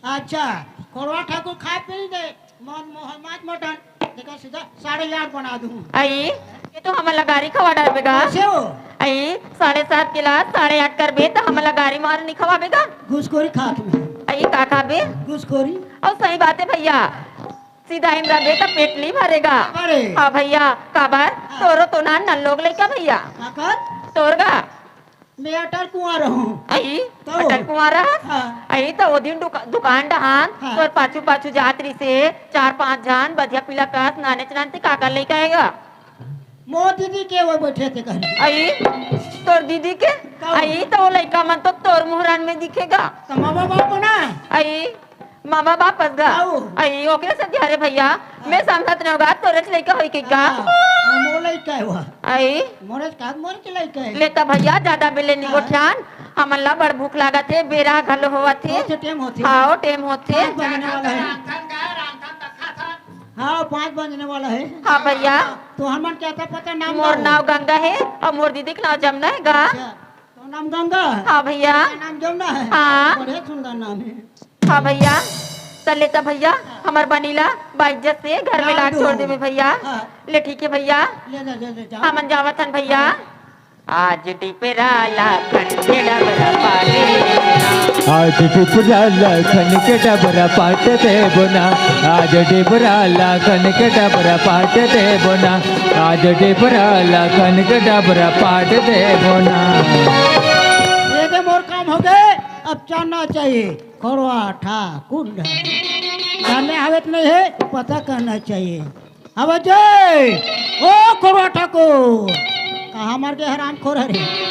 अच्छा, कोरवा ठाकुर खाए पी दे, मन मोहन माछ मटन, देखा सीधा साढ़े आठ बना दूँ। अई, ये तो हमला गारी खवा डारबे गा। कैसे हो? अई, साढ़े सात के ला साढ़े आठ करबे तो हमला गारी मार नहीं खवाबे गा। घुसखोरी खात में। अई, का खाबे? घुसखोरी। और सही बात है भैया, सीधा ही रहबे तो पेट नहीं भरेगा। अरे। हाँ भैया, काबर? हाँ। तोरो तो ना नन लोग लइका भैया। काकर? तोर गा। मैं अटल कुंवारा हूँ। अई, तो? अटल कुंवारा? हाँ। अई, तो वो दिन दुका-, दुकान डहान, हाँ। तोर पाछू पाछू जात रही से, चार पांच झन, बधिया पीला कस, नाने चनान ते काकर लइका आएगा? मोर दीदी के वो बैठे थे घर। अई, तोर दीदी के? का? अई, तो वो लइका मन तो तोर मुहरान में दिखेगा। तो मामा बाप ना? अई, मामा बाप अस गा। आओ। अई, ओकरे से ध्यारे भैया, हाँ। मैं समझत नहीं होगा, तोरेच लइका होई के का? हाँ, हाँ, मोर लइका है वह। अई। मोरेच का, मोरेच लइका है। लेता भैया, ज्यादा बेले नहीं हाँ। गोठियान, हमन ला बड़ भूख लागत है, बेरा घलो होवत है। तो से टेम होथे। हाँ, वो टेम होथे। पाँच बजने वाला है। हाँ, पाँच बजने वाला है। हाँ भैया। तो हमन क्या था पता नाम मोर ना हो। नाव गंगा है और मोर दीदी के नाव जमुना है गा। अच्छा, तो नाम गंगा है? हाँ भैया। नाम जमुना है? हाँ। बड़े सुंदर नाम है। हाँ भैया, त लेता भैया, हमर बनी ला बाइज्जत से घर में ला ला दो। छोड़ देबे भैया। हाँ। ले ठीक है भैया, ले जा, ले जा, जा। हमन जावत हन भैया। हाँ। आज डिपरा ला खन के डबरा पाटे। आज डिपरा ला खन के डबरा पाट देबो ना, आज डिपरा ला खन के डबरा पाट देबो ना, आज डिपरा ला खन के डबरा पाट देबो ना। ये दे मोर काम हो गए, अब चलना चाहिए। खोरवा ठाकुर। जाने आवत नहीं है, पता करना चाहिए। अब जय, ओ खोरवा ठाकुर, कहाँ मर गए हरामखोर हरे?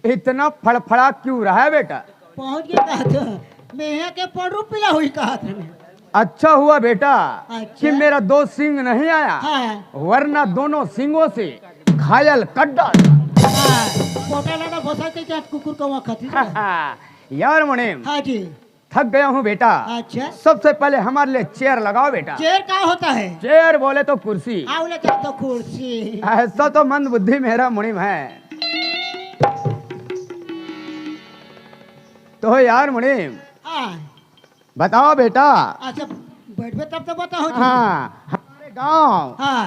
इतना फड़फड़ा क्यों रहा है बेटा? पहुंच गए कहा तो, मैं यहाँ के पड़रू पीला हुई कहा था। अच्छा हुआ बेटा अच्छा। कि मेरा दो सिंग नहीं आया, हाँ। वरना दोनों सिंगों से घायल कर डालता। हाँ, पोटा लाना भोसा के क्या कुकुर का वहाँ खाती था। यार मुनीम, हाँ जी। थक गया हूँ बेटा। अच्छा। सबसे पहले हमारे लिए चेयर लगाओ बेटा। चेयर क्या होता है? चेयर बोले तो कुर्सी। हाँ, बोले तो, तो कुर्सी। ऐसा तो मंद बुद्धि मेरा मुनीम है। तो यार मुनीम, हाँ। बताओ बेटा। अच्छा, बैठबे तब तो बताओ जी। हाँ, हमारे गांव हाँ।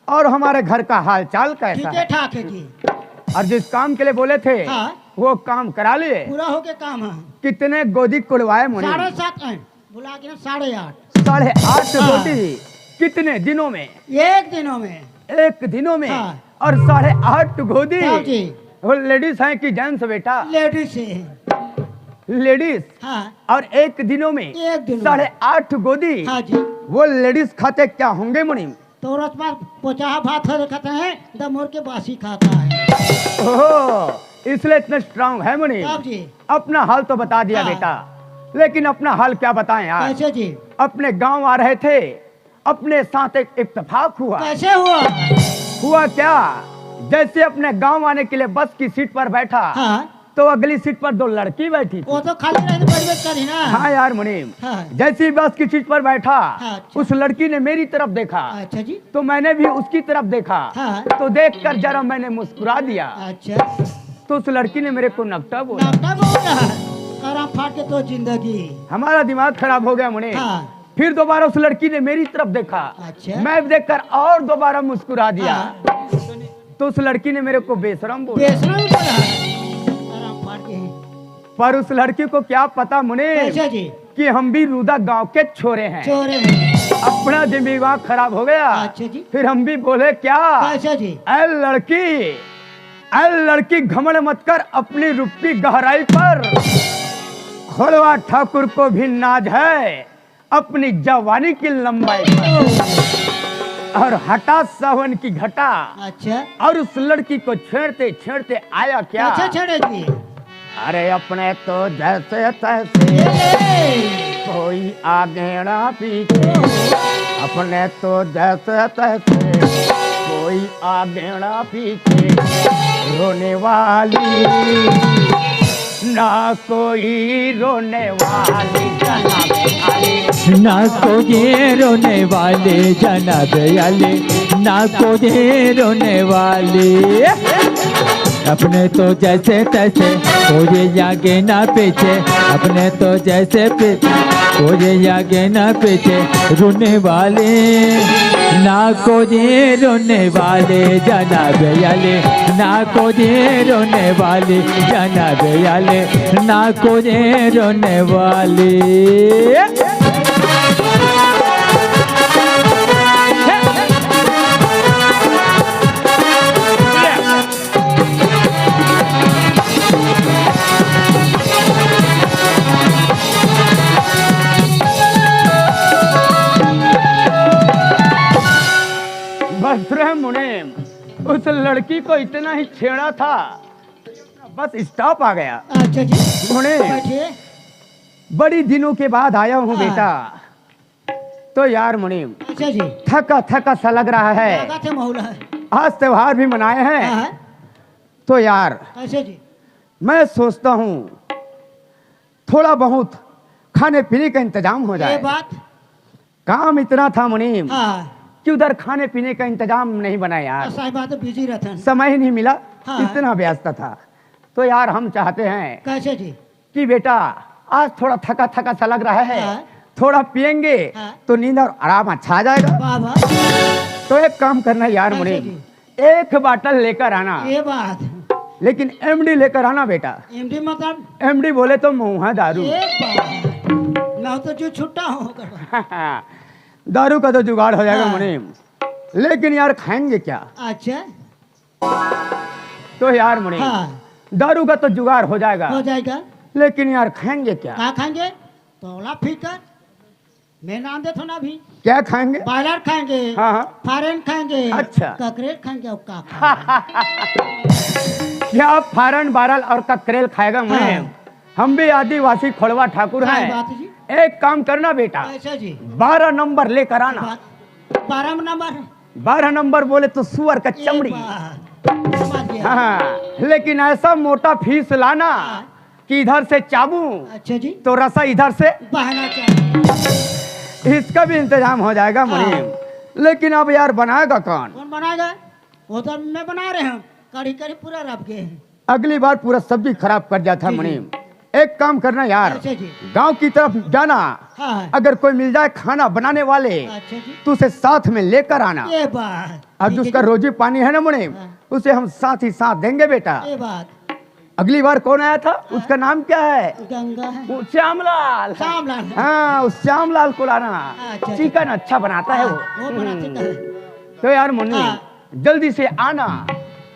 और हमारे घर का हाल चाल कैसा ठीक है है? ठाक है जी। और जिस काम के लिए बोले थे, हाँ। वो काम करा लिए? पूरा हो गया काम है। कितने गोदी कुड़वाए मुनीम? साढ़े सात है, बुला के ना साढ़े आठ। साढ़े आठ हाँ। गोदी कितने दिनों में? एक दिनों में। एक दिनों में? हाँ। और साढ़े आठ गोदी? हाँ जी। वो लेडीज हैं कि जेंट्स बेटा? लेडीज है। लेडीज? हाँ। और एक दिनों में एक दिनों में। साढ़े आठ गोदी? हाँ जी। वो लेडीज खाते क्या होंगे मुनीम? तो रसमा पोचाहा भात है, देखते हैं, दमोर के बासी खाता है। ओहो, इसलिए इतना स्ट्रांग है मुनीम। साहब जी। अपना हाल तो बता दिया हाँ। बेटा, लेकिन अपना हाल क्या बताएं यार? कैसे जी? अपने गांव आ रहे थे, अपने साथ एक इत्तेफाक हुआ। कैसे हुआ? हुआ क्या, जैसे अपने गांव आने के लिए बस की सीट पर बैठा, हाँ। तो अगली सीट पर दो लड़की बैठी थी। वो तो खाली रहने बैठ बैठ कर ही ना। हाँ यार मुनीम, हाँ। जैसे ही बस की सीट पर बैठा, हाँ, अच्छा। उस लड़की ने मेरी तरफ देखा। अच्छा जी। तो मैंने भी उसकी तरफ देखा। हाँ। तो देखकर जरा मैंने मुस्कुरा दिया। अच्छा। तो उस लड़की ने मेरे को नकटा बोला। नकटा बोला। करा फाट के तो जिंदगी। हमारा दिमाग खराब हो गया मुनीम। हाँ। फिर दोबारा उस लड़की ने मेरी तरफ देखा। अच्छा। मैं देखकर और दोबारा मुस्कुरा दिया। हाँ। तो उस लड़की ने मेरे को बेशरम बोला। बेशरम बोला। करा फाट के। पर उस लड़की को क्या पता मुनीम कैसे जी? कि हम भी रूदा गांव के छोरे हैं। छोरे हैं। अपना दिमाग खराब हो गया। अच्छा जी। फिर हम भी बोले क्या? कैसे जी? ऐ लड़की, ऐ लड़की, घमंड मत कर अपनी रूप की गहराई पर। खोड़वा ठाकुर को भी नाज है अपनी जवानी की लंबाई पर। और हटा सावन की घटा। अच्छा। और उस लड़की को छेड़ते छेड़ते आया क्या? अच्छा छेड़े जी। अरे अपने तो जैसे तैसे ये ले। कोई आगे ना पीछे। अपने तो जैसे तैसे कोई आगे ना पीछे। रोने वाली ना कोई रोने वाली जनाब आली। ना कोई रोने वाली जनाब आली, ना कोई रोने वाली। अपने तो जैसे तैसे, कोई आगे ना पीछे। अपने तो जैसे पीछे, कोई आगे ना पीछे। रोने वाली, ना कोई रोने वाली जनाब आली, ना कोई रोने वाली जनाब आली, ना कोई रोने वाली। बस रे मुनीम, उस लड़की को इतना ही छेड़ा था, बस स्टॉप आ गया। अच्छा जी। मुनीम, बैठिए। बड़ी दिनों के बाद आया हूँ हाँ। बेटा। तो यार मुनीम, अच्छा जी। थका थका सा लग रहा है। लगा थे मौला है। आज त्योहार भी मनाए हैं। हाँ। तो यार, कैसे जी? मैं सोचता हूँ थोड़ा बहुत खाने पीने का इंतजाम हो ये जाए। बात। काम इतना था मुनीम हाँ। कि उधर खाने पीने का इंतजाम नहीं बना यार। साहब बात बिजी रहता है। समय ही नहीं मिला, हाँ। इतना व्यस्त था। तो यार हम चाहते हैं कैसे जी? कि बेटा आज थोड़ा थका थका सा लग रहा है, हाँ। थोड़ा पियेंगे हाँ। तो नींद और आराम अच्छा आ जाएगा। वाह, वाह। तो एक काम करना यार कैसे मुनीम, जी? एक बाटल लेकर आना। ये बात। लेकिन एमडी लेकर आना बेटा। एमडी मतलब? एमडी बोले तो मुंह दारू। ये बात। ना तो जो छुट्टा हो। दारू का तो जुगाड़ हो जाएगा हाँ। मुनीम, लेकिन यार खाएंगे क्या? अच्छा। तो यार मुनीम, हाँ। दारू का तो जुगाड़ हो जाएगा। हो जाएगा। लेकिन यार खाएंगे क्या? क्या खाएंगे? तोला फिकर। मैं नाम देता हूँ ना अभी। क्या खाएंगे? बॉयलर खाएंगे। हाँ, हाँ। फॉरेन खाएंगे। अच्छा। ककरेट खाएंगे और का खाएंगे? क्या फारन बारल और ककरेल खाएगा मुनीम? हाँ। हम भी आदिवासी खोड़वा ठाकुर हैं। बात जी। एक काम करना बेटा, अच्छा जी। बारह नंबर लेकर आना। बारह नंबर? बारह नंबर बोले तो सुअर का चमड़ी। हाँ, लेकिन ऐसा मोटा फीस लाना कि इधर से चाबू, अच्छा जी। तो रसा इधर से बहना चाहिए। इसका भी इंतजाम हो जाएगा मुनीम। लेकिन अब यार, बनाएगा कौन? कौन बनाएगा? वो तो मैं बना रहे हूँ, कढ़ी कढ़ी पूरा रब गए हैं। अगली बार पूरा सब्जी खराब कर जाता है मुनीम। एक काम करना यार, अच्छा जी। गांव की तरफ जाना, हाँ। अगर कोई मिल जाए खाना बनाने वाले, अच्छा जी। तो उसे साथ में लेकर आना। ये बात। और जिसका रोजी पानी है ना मुनीम, हाँ। उसे हम साथ ही साथ देंगे बेटा। ये बात। अगली बार कौन आया था? हाँ। उसका नाम क्या है? गंगा है। वो श्यामलाल। श्यामलाल। हाँ, उस श्यामलाल को लाना। अच्छा, अच्छा। चिकन अच्छा बनाता है वो। हाँ, वो बनाते हैं। तो यार मुनीम, हाँ। जल्दी से आना,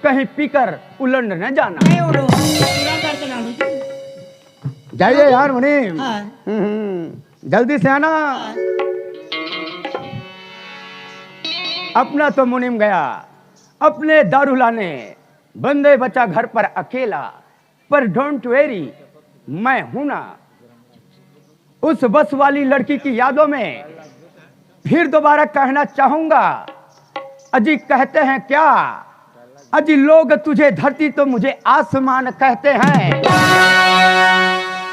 कहीं पीकर उलंड न जाना। नहीं उड़ो, उलंड करके ना उड़ो। जाइए यार मुनीम। हाँ। हम्म, जल्दी से आना। हाँ। अपना तो मुनीम गया अपने दारू लाने, बंदे बचा घर पर अकेला। पर डोंट वेरी, मैं हूं ना। उस बस वाली लड़की की यादों में फिर दोबारा कहना चाहूंगा, अजी कहते हैं क्या, अजी लोग तुझे धरती तो मुझे आसमान कहते हैं।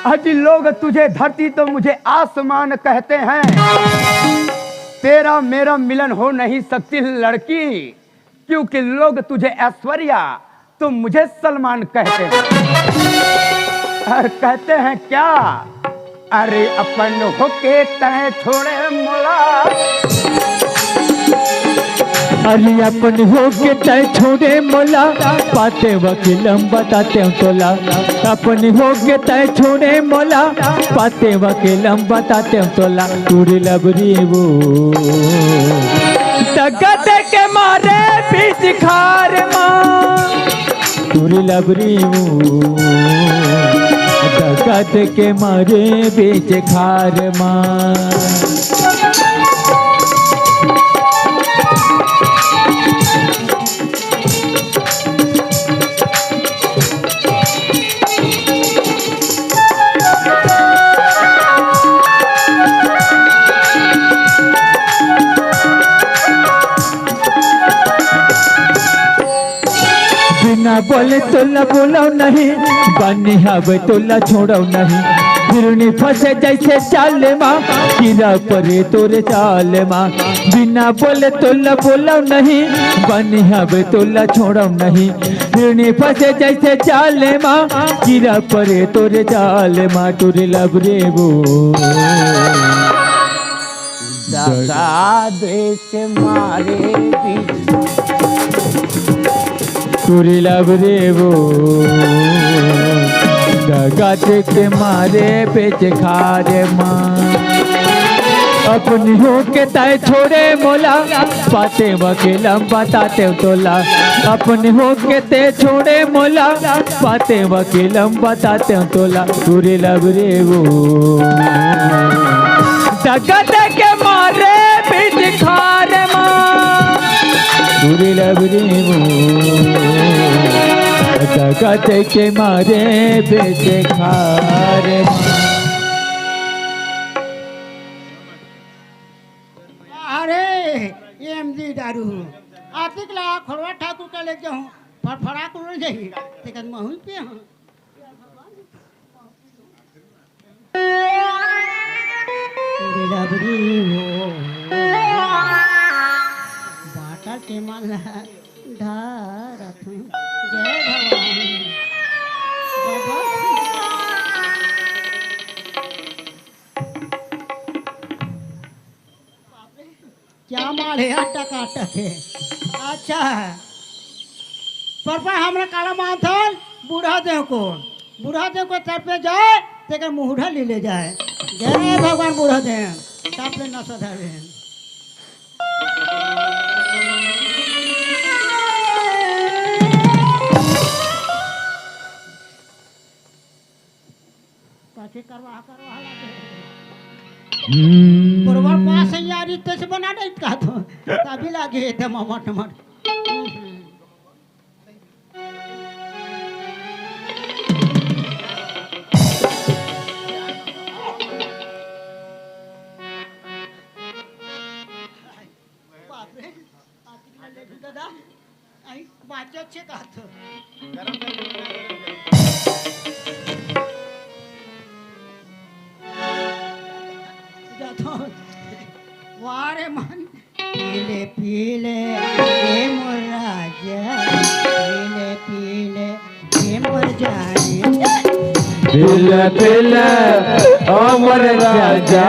अजी लोग तुझे धरती तो मुझे आसमान कहते हैं। तेरा मेरा मिलन हो नहीं सकती लड़की, क्योंकि लोग तुझे ऐश्वर्या तो मुझे सलमान कहते हैं। और कहते हैं क्या, अरे अपन होके तय छोड़े मोला। अरे अपन होके तय छोड़े मोला, पाते वकीलम बताते तोला। अपन होके तय छोड़े मोला, पाते वकीलम बताते तोला। टूरी लबरी वो दगत के मारे बीच खार मा। टूरी लबरी वो दगत के मारे बीच खार मा। बिना बोले तोला बोलाव नहीं, बनी हवे तोला छोड़ाव नहीं। हिरनी फंसे जैसे चाले मा, कीरा परे तोरे चाले मा। बिना बोले तोला बोलाव नहीं, बनी हवे तोला छोड़ाव नहीं। हिरनी फंसे जैसे चाले मा, कीरा परे तोरे चाले मा। टूरी लबरी वो दगा दे के मारे बीच। टूरी लबरी वो दगा दे के मारे बीच खार मा। अपनी होके तय छोड़े मोला, पाते वकीलम बताते तोला। अपनी होके तय छोड़े मोला, पाते वकीलम बताते तोला। टूरी लबरी वो दगा दे के मारे बीच खार मा। टूरी लबरी वो दगा दे के मारे बीच खार मा। अरे, एमजी दारू। आतिक ला खोड़वा ठाकुर का ले जाऊं, फड़फड़ा कुल जाई। तेकन महू पे हां। तेरी लबरी हो। बाटा के मन धारत हूं। जय भगवान। बाबा। क्या माल है यार, टकाटक है। अच्छा है। पर, पर हमरा काला मानथन, बूढ़ा देव को, बूढ़ा देव को तर पे जाए, तेकर मुहूढ़ा ले ले जाए। जय भगवान बूढ़ा देव, ताप ले नशा धरे हैं। पाछे करवा, करवा लागे। हम्म। बरोबर पास है यार, इतने से बना नहीं कहा तो। तभी लागे एकदम मट मट। पिले पिले ओ मोर राजा,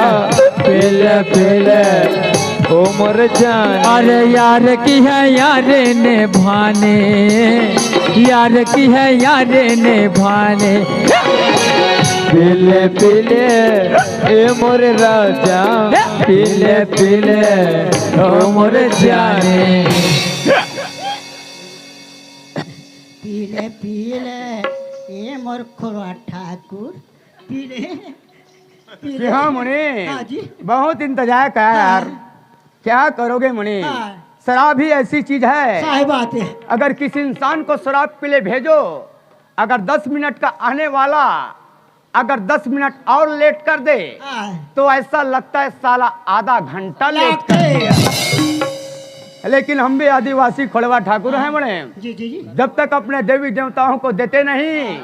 पिले पिले ओ मोर जान। अरे यार की है यार ने भाने, यार की है यार ने भाने। पिले पिले ए मोर राजा, पिले पिले ओ मोर जाने। पीले पीले ए मोर खोरवा ठाकुर, पीले पीले। हाँ मुनि, हाँ जी। बहुत इंतजार करा यार। हाँ। क्या करोगे मुनि? हाँ। शराब ही ऐसी चीज है। सही बात है। अगर किसी इंसान को शराब पी ले भेजो, अगर दस मिनट का आने वाला अगर दस मिनट और लेट कर दे, हाँ। तो ऐसा लगता है साला आधा घंटा लेट कर दिया। लेकिन हम भी आदिवासी खोड़वा ठाकुर हैं बड़े। जी, जी, जी। जब तक अपने देवी देवताओं को देते नहीं,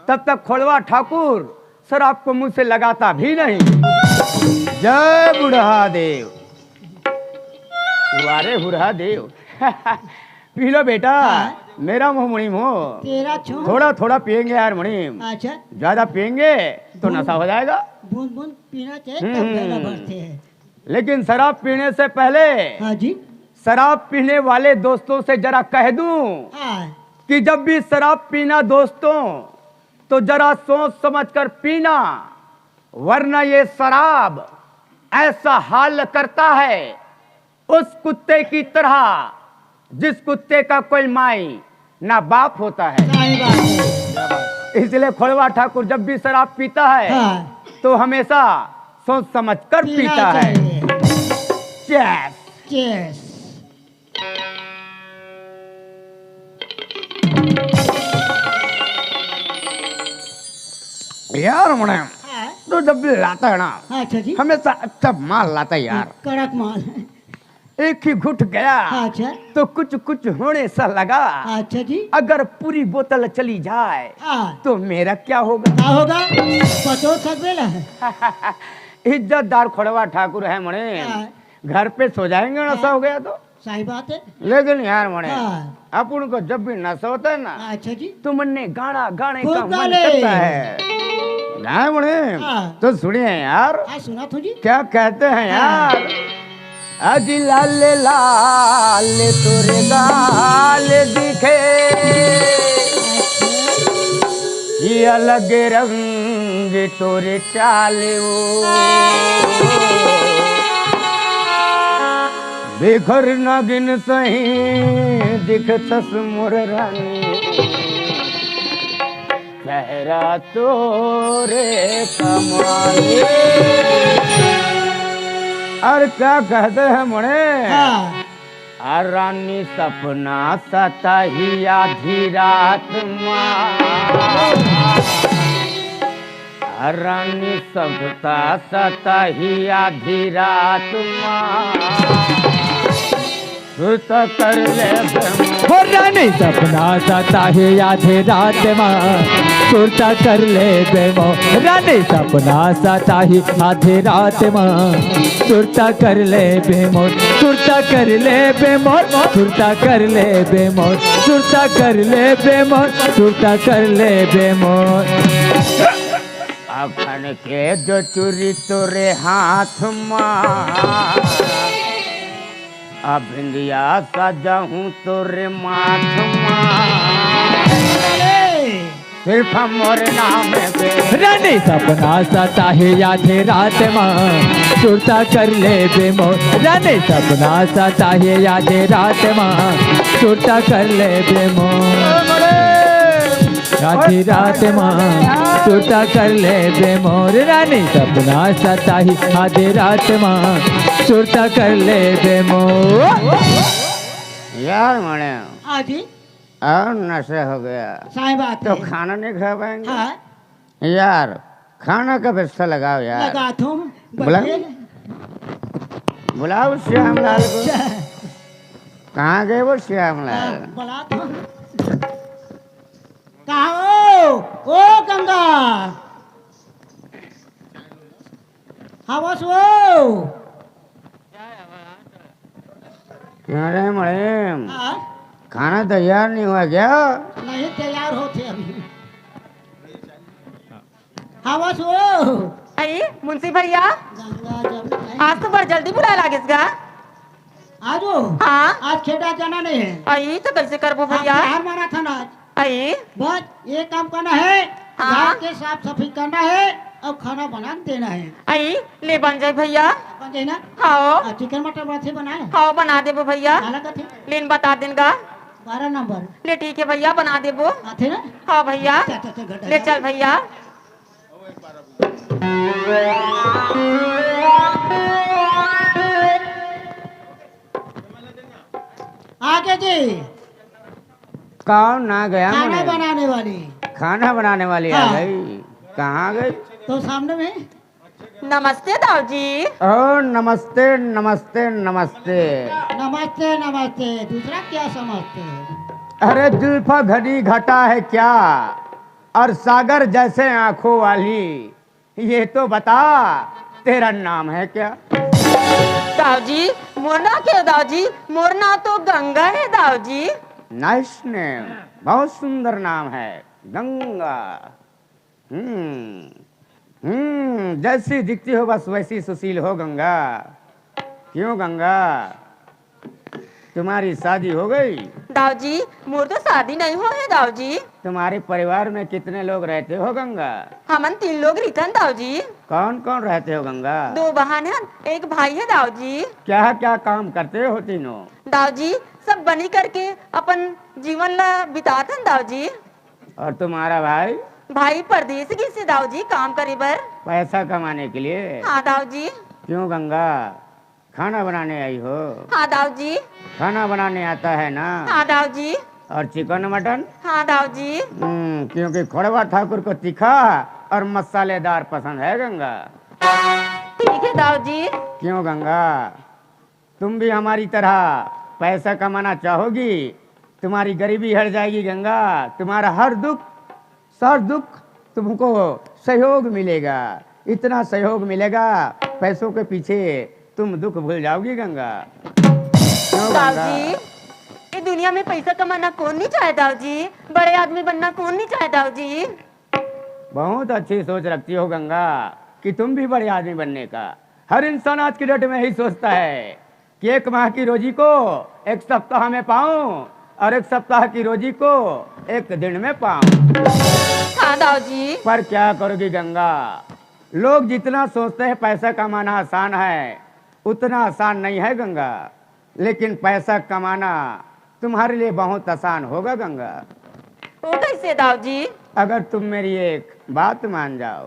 तब तक खोड़वा ठाकुर शराब को मुंह से लगाता भी नहीं। जय बुढ़ा देव। वारे हुरहा देव। पी लो बेटा, हाँ। मेरा मुंह मुनीम हो। तेरा छो। थोड़ा थोड़ा पियेंगे यार मुनीम। अच्छा। ज्यादा पियेंगे तो बूंद, नशा हो जाएगा। बूंद बूंद पीना चाहिए, हम्म, तब हम्म। गला बढ़ते हैं। लेकिन शराब पीने से पहले हाँ जी। शराब पीने वाले दोस्तों से जरा कह दूं हाँ। कि जब भी शराब पीना दोस्तों, तो जरा सोच समझ कर पीना, वरना ये शराब ऐसा हाल करता है उस कुत्ते की तरह जिस कुत्ते का कोई माई ना बाप होता है। सही बात है। इसलिए खोड़वा ठाकुर जब भी शराब पीता है हाँ। तो हमेशा सोच समझ कर पीना पीता है चाहिए। Cheers। Cheers। यार मुने हाँ। तो जब भी लाता है ना हाँ, अच्छा जी। हमेशा अच्छा माल लाता है यार। कड़क माल। एक ही घुट गया हाँ, अच्छा। तो कुछ कुछ होने सा लगा। अच्छा जी। अगर पूरी बोतल चली जाए हाँ। तो मेरा क्या होगा? क्या होगा? पतो सकबे ला। इज्जतदार खोड़वा ठाकुर है मुने हाँ। घर पे सो जाएंगे नशा हाँ। हो गया तो। सही बात है। लेकिन यार मुने हाँ। अपन को जब भी नशा होता है ना अच्छा जी। तो मन ने गाना गाने खूब का मन गाने। करता है। नहीं मुने हाँ। तो सुनिए यार हाँ सुना तो जी। क्या कहते हैं हाँ। यार। अजी लाल लाल तोरे गाल दिखे, ये अलग रंग तोरे चाल ओ। बिखर नागिन सही दिखतस मोर रानी। चेहरा तोरे कमाल। और क्या कहते हैं मुने? हाँ। आ रानी सपना सताही आधी रात मा। आ रानी सपना सताही आधी रात मा। सुरता कर ले बे मोर। हो रानी सपना सताही आधी रात मा। सुरता कर ले बे मोर। रानी सपना सताही आधी रात मा। सुरता कर ले बे मोर। सुरता कर ले बे मोर। सुरता कर ले बे मोर। सुरता कर ले बे मोर। सुरता कर ले बे मोर। अखन के जो चूरी तोरे हाथ मा, आ बिंदिया सजाहूं तोरे माथ मा। सिर्फ मोर नाम पे। रानी सपना सताही आधी रात मा, सुरता कर ले बे मोर। रानी सपना सताही आधी रात मा, सुरता कर ले बे मोर। आधी रात मा सुरता कर ले बे मोर रानी, सपना सताही आधी रात मा सुरता कर ले बे मोर। यार मने हाँ जी। और नशा हो गया। सही बात तो है। खाना नहीं खा पाएंगे। हाँ। यार खाना का व्यवस्था लगाओ यार। लगा तुम बुला। बच्चे। बुलाओ श्यामलाल को। अच्छा। कहाँ गए वो श्यामलाल? हाँ, बुला तो। कहाँ हो? ओ गंगा। हवस वो। अरे मड़ेम, हाँ? खाना तैयार नहीं हुआ क्या? नहीं, तैयार होते अभी। हवस वो। अई, मुंशी भैया, गंगा जमुना। आज तो बड़ जल्दी बुलाए लागिस गा। आज वो? हाँ। आज खेत जाना नहीं है। अई, तो कैसे करबो आप भैया? हार मारा था ना आज। अई। बस ये काम करना है, हाँ। घर के साफ सफाई करना है और खाना बना के देना है। अई, ले बन जाए भैया। बन जाए ना? हाँ। और चिकन मटन बना थे बनाए? हाँ, बना देबो भैया। काला का थे? लेन बता देन गा। बारह नंबर। ले ठीक है भैया, बना देबो। आथे ना? हाँ भैया। अच्छा, अच्छा, अच्छा, घटा ले जा। चल भैया। आगे जी। कौन ना गया खाना मने? बनाने वाली। खाना बनाने वाली आ हाँ। गई। कहाँ गई? तो सामने में। नमस्ते दाऊ जी। ओ, नमस्ते, नमस्ते, नमस्ते। नमस्ते, नमस्ते। दूसरा क्या समझते हो? अरे, जुल्फा घनी घटा है क्या? और सागर जैसे आंखों वाली, ये तो बता, तेरा नाम है क्या? दाऊ जी, मोर नाम के दाऊ जी, मोर नाम तो गंगा है दाऊ जी। Nice name, बहुत सुंदर नाम है, गंगा। हम्म, हम्म, जैसी दिखती हो बस वैसी सुशील हो गंगा। क्यों गंगा, तुम्हारी शादी हो गई? दाऊ जी, मोर तो शादी नहीं हो है दाऊ जी। तुम्हारे परिवार में कितने लोग रहते हो गंगा? हमन तीन लोग रिथन दाऊ जी। कौन कौन रहते हो गंगा? दो बहन है, एक भाई है दाऊ जी। क्या क्या काम करते हो तीनों? दाऊ जी, सब बनी करके अपन जीवन ला बिताथन दाऊ जी। और तुम्हारा भाई? भाई परदेस गिसे दाऊ जी काम करे बर। पैसा कमाने के लिए? हाँ दाऊ जी। क्यों गंगा, खाना बनाने आई हो? हाँ दाऊ जी। खाना बनाने आता है ना? हाँ दाऊ जी। और चिकन मटन? हाँ दाऊ जी। हम्म, क्योंकि खोड़वा ठाकुर को तीखा और मसालेदार पसंद है गंगा। ठीक है दाऊ जी। क्यों गंगा, तुम भी हमारी तरह पैसा कमाना चाहोगी? तुम्हारी गरीबी हट जाएगी गंगा, तुम्हारा हर दुख, हर दुख तुमको सहयोग मिलेगा, इतना सहयोग मिलेगा, पैसों के पीछे तुम दुख भूल जाओगी गंगा। क्यों गंगा? दाऊ जी, ये दुनिया में पैसा कमाना कौन नहीं चाहे दाऊ जी? बड़े आदमी बनना कौन नहीं चाहे दाऊ जी? बहुत अच्छी सोच रखती हो गंगा, कि तुम भी बड़े आदमी बनने का। हर इंसान आज की डेट में यही सोचता है कि एक माह की रोजी को एक सप्ताह में पाऊं और एक सप्ताह की रोजी को एक दिन में पाऊं। हाँ दाऊ जी। पर क्या करोगी गंगा, लोग जितना सोचते हैं पैसा कमाना आसान है, उतना आसान नहीं है गंगा। लेकिन पैसा कमाना तुम्हारे लिए बहुत आसान होगा गंगा। वो कैसे दाऊ जी? अगर तुम मेरी एक बात मान जाओ।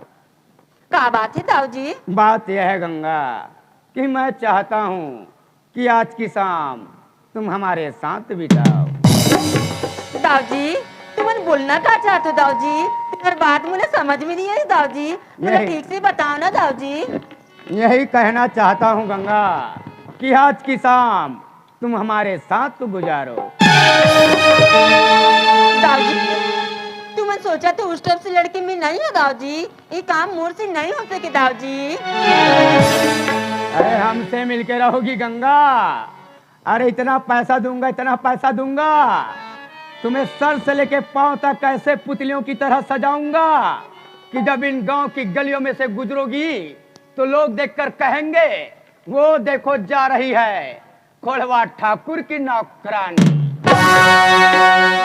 का बात है दाऊ जी? बात यह है गंगा कि मैं चाहता हूँ कि आज की शाम तुम हमारे साथ बिताओ। दाऊ जी, तुमन बोलना का चाहते हो दाऊ जी? तुम्हारी बात मुझे समझ में नहीं आई दाऊ जी, मुझे यही ठीक से बताओ ना दाऊ जी। यही कहना चाहता हूँ गंगा कि आज की शाम तुम हमारे साथ गुजारो। दाऊ जी, तुमन सोचा तो उस टाइप से लड़की में नहीं हो दाऊ जी, ये काम मोर से नहीं हो सके दाऊ जी। अरे हमसे मिलके रहोगी गंगा, अरे इतना पैसा दूंगा, इतना पैसा दूंगा, तुम्हें सर से लेके पांव तक ऐसे पुतलियों की तरह सजाऊंगा कि जब इन गांव की गलियों में से गुजरोगी तो लोग देखकर कहेंगे, वो देखो जा रही है खोड़वा ठाकुर की नौकरानी।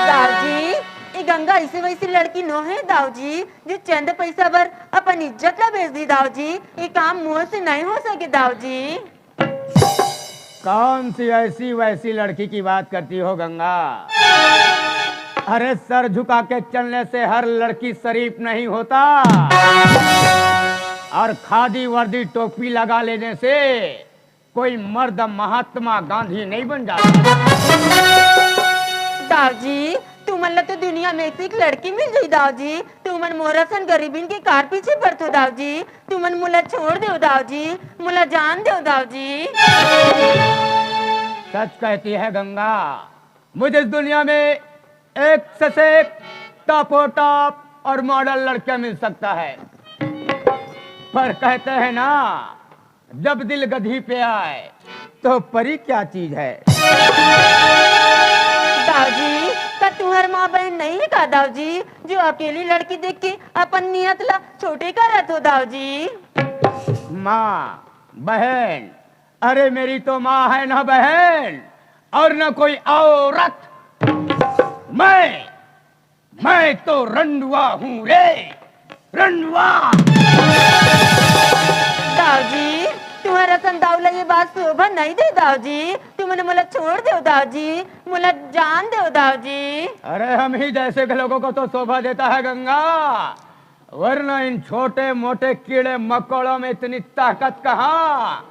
दाऊ जी, ये गंगा ऐसी वैसी लड़की नो है दाऊ जी, जो चंद पैसा बर अपन इज्जत ला बेच दी दाऊ जी, ये काम मोर से नहीं हो सके दाऊ जी। कौन सी ऐसी वैसी लड़की की बात करती हो गंगा? अरे सर झुका के चलने से हर लड़की शरीफ नहीं होता, और खादी वर्दी टोपी लगा लेने से कोई मर्द महात्मा गांधी नहीं बन जाता। दाऊ जी, तुमन ला तो दुनिया में ऐसी एक लड़की मिल जाई दाऊ जी, तुमन मोर असन गरीबिन के कार पीछे पड़थो दाऊ जी, तुमन मोला छोड़ देव दाऊ जी, मोला जान देव दाऊ जी। सच कहती है गंगा, मुझे इस दुनिया में एक से एक टॉपोटॉप और मॉडल लड़का मिल सकता है, पर कहते हैं ना, जब दिल गधी पे आए तो परी क्या चीज है। दाऊ जी, का तू तुंहर माँ बहन नहीं हे का दाऊ जी, जो अकेली लड़की देख के अपन नियत ला छोटे करत हो दाऊ जी? माँ बहन, अरे मेरी तो माँ है ना बहन, और ना कोई औरत। मैं मैं तो रंडुआ हूँ रे, रंडुआ। दाऊ जी, तुंहर असन दाऊ ला ये बात शोभा नहीं दे दाऊ जी। तुमन मोला छोड़ देव दाऊ जी, मोला जान देव दाऊ जी। अरे हम ही जैसे के लोगों को तो शोभा देता है गंगा, वरना इन छोटे मोटे कीड़े मकोड़ों में इतनी ताकत कहाँ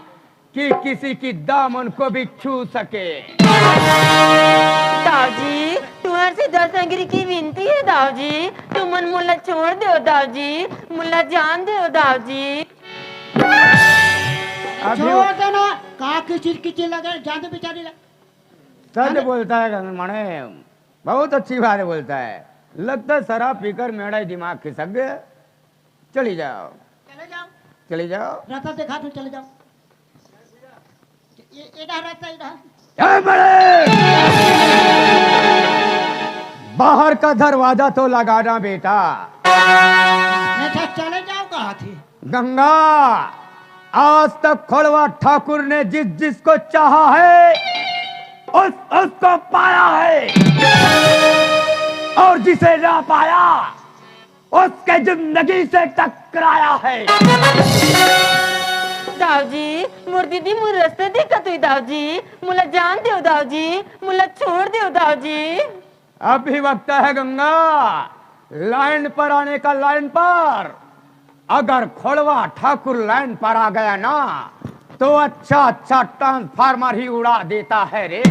कि किसी की दामन को भी छू सके। दाऊ जी, तुंहर से दस अंगरी की विनती हे दाऊ जी, तुमन मोला छोड़ देव दाऊ जी, मोला जान देव दाऊ जी। अभी वो छोड़ देना, का किचिर किचिर लगे, जान दे बेचारी ला। सच बोलता है गंगमणे, बहुत अच्छी बात बोलता है। लगता है शराब पीकर मेरा ही दिमाग खिसक गया। चली जाओ, चले जाओ। चली जाओ। रास्ता देखा तो चले जाओ। ये, ये रहा रास्ता, ये रहा। ए बड़े! बाहर का दरवाजा तो लगाना बेटा। नहीं तो चले जाओ कहा थी। गंगा, आज तक खोड़वा ठाकुर ने जिस जिसको चाहा है, उस उसको पाया है, और जिसे ना पाया, उसके जिंदगी से टकराया है। दाऊ जी, मोर दीदी मोर रस्ते दिखत हुई दाऊ जी, मोला जान देव दाऊ जी, मोला छोड़ देव दाऊ जी। अब भी वक्त है गंगा, लाइन पर आने का, लाइन पर। अगर खोड़वा ठाकुर लाइन पर आ गया ना, तो अच्छा अच्छा ट्रांसफार्मर ही उड़ा देता है रे।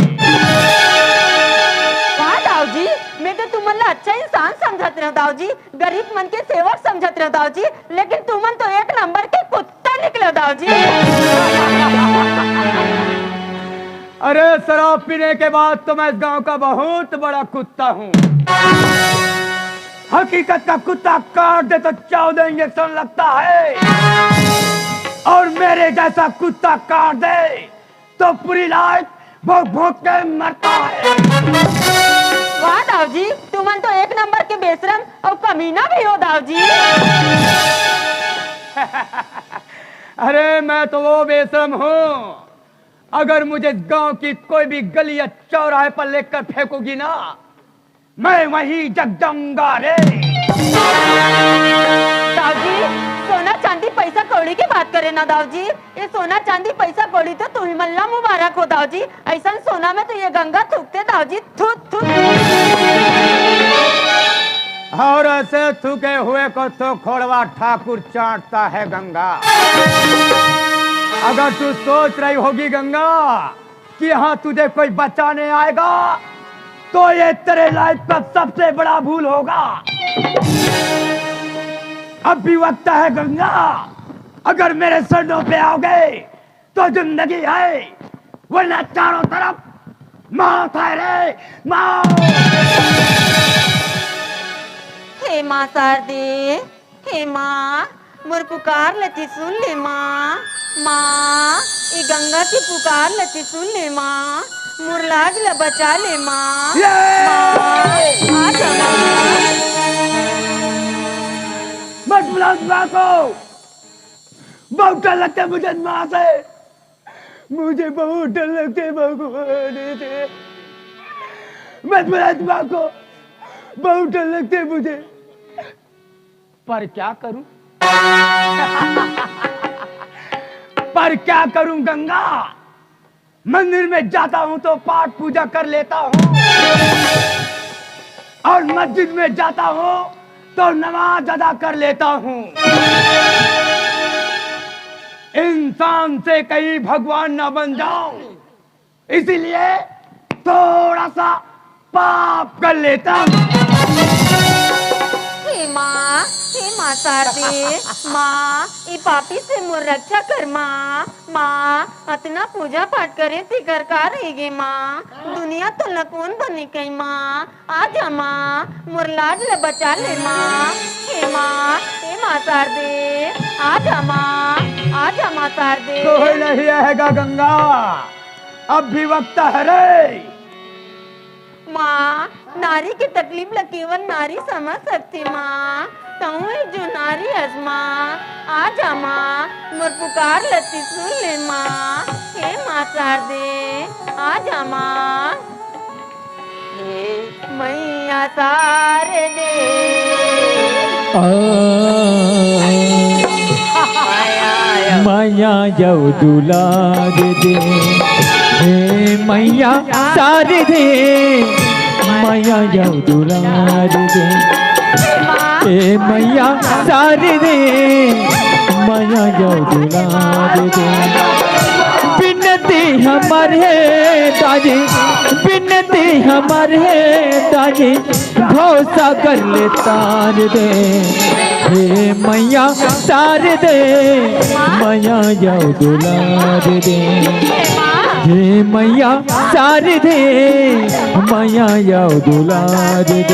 का दाऊ जी, मैं तो तुमन ला अच्छा इंसान समझत रहेंव दाऊ जी, गरीब मन के सेवक समझत रहेंव दाऊ जी, लेकिन तुमन तो एक नंबर के कुत्ता निकले दाऊ जी। अरे शराब पीने के बाद तो मैं इस गांव का बहुत बड़ा कुत्ता हूँ। हकीकत का कुत्ता काट दे तो चौदह इंजेक्शन लगता है, और मेरे जैसा कुत्ता काट दे तो पूरी लाइफ भोंक भोंक के मरता है। वाह दाऊ जी, तुमन तो एक नंबर के बेशरम और कमीना भी हो दाऊ जी। अरे मैं तो वो बेशरम हूँ, अगर मुझे गांव की कोई भी गली या चौराहे पर लेकर फेंकोगी ना, मैं वहीं जग जाऊंगा रे। दाऊ जी, सोना चांदी पैसा कौड़ी के बात करे ना दाऊ जी, ये सोना चांदी पैसा कौड़ी तो तुम्ही मन ला मुबारक हो दाऊ जी, ऐसन सोना में तो ये गंगा थूकते दाऊ जी, थू थू। और ऐसे थूके हुए को तो खोड़वा ठाकुर चाटता है गंगा। अगर तू सोच रही होगी गंगा कि यहाँ तुझे कोई बचाने आएगा, तो ये तेरे लाइफ का सबसे बड़ा भूल होगा। अब भी वक्त है गंगा, अगर मेरे शरणों पे आओगे तो जिंदगी है, वरना चारों तरफ मौत है रे, मौत। हे माँ शारदे, हे माँ, मोर पुकार ल तैं सुन ले माँ। माँ, ए गंगा के पुकार ल तैं सुन ले माँ, मोर लाज ल बचा ले माँ। ये! माँ, आ जा माँ। मत बुलाओ माँ को, बहुत डर लगता है मुझे माँ से, मुझे बहुत डर लगता है भगवान से। मत बुलाओ माँ को, बहुत डर लगता है मुझे। पर क्या करूं? पर क्या करूं गंगा? मंदिर में जाता हूं तो पाठ पूजा कर लेता हूं, और मस्जिद में जाता हूं तो नमाज अदा कर लेता हूं। इंसान से कहीं भगवान ना बन जाऊं, इसीलिए थोड़ा सा पाप कर लेता हूँ। हे माँ, हे माँ शारदे, माँ, ई पापी से मोर रक्षा कर माँ। माँ, अतना पूजा पाठ करे तेकर का रह गे माँ? दुनिया तो ल कौन बने कही माँ? आ जा माँ, मोर लाज ल बचा ले माँ। हे माँ, हे माँ शारदे, आ जा माँ, आ जा माँ शारदे। कोई नहीं रहेगा गंगा, अब भी वक्त है रे। माँ, नारी के तकलीफ ल केवल नारी समझ सकथे माँ। तहूँ एक जो नारी हस माँ, आ जा माँ, मोर पुकार ल ती सुन ले माँ। हे माँ शारदे, आ जा माँ। हे मैया शारदे। आ, मैया जव दुलार दे, हे मैया शारदे, मैया जव दुलार दे, हे मैया शारदे, मैया जव दुलार दे। बिनती हमर हे दाजी, बिनती हमर हे दाजी, भव सागर ले तार दे। हे मैया शारदे, मैया जव दुलार दे। हे मैया शारदे, मैया जव दुलार दे।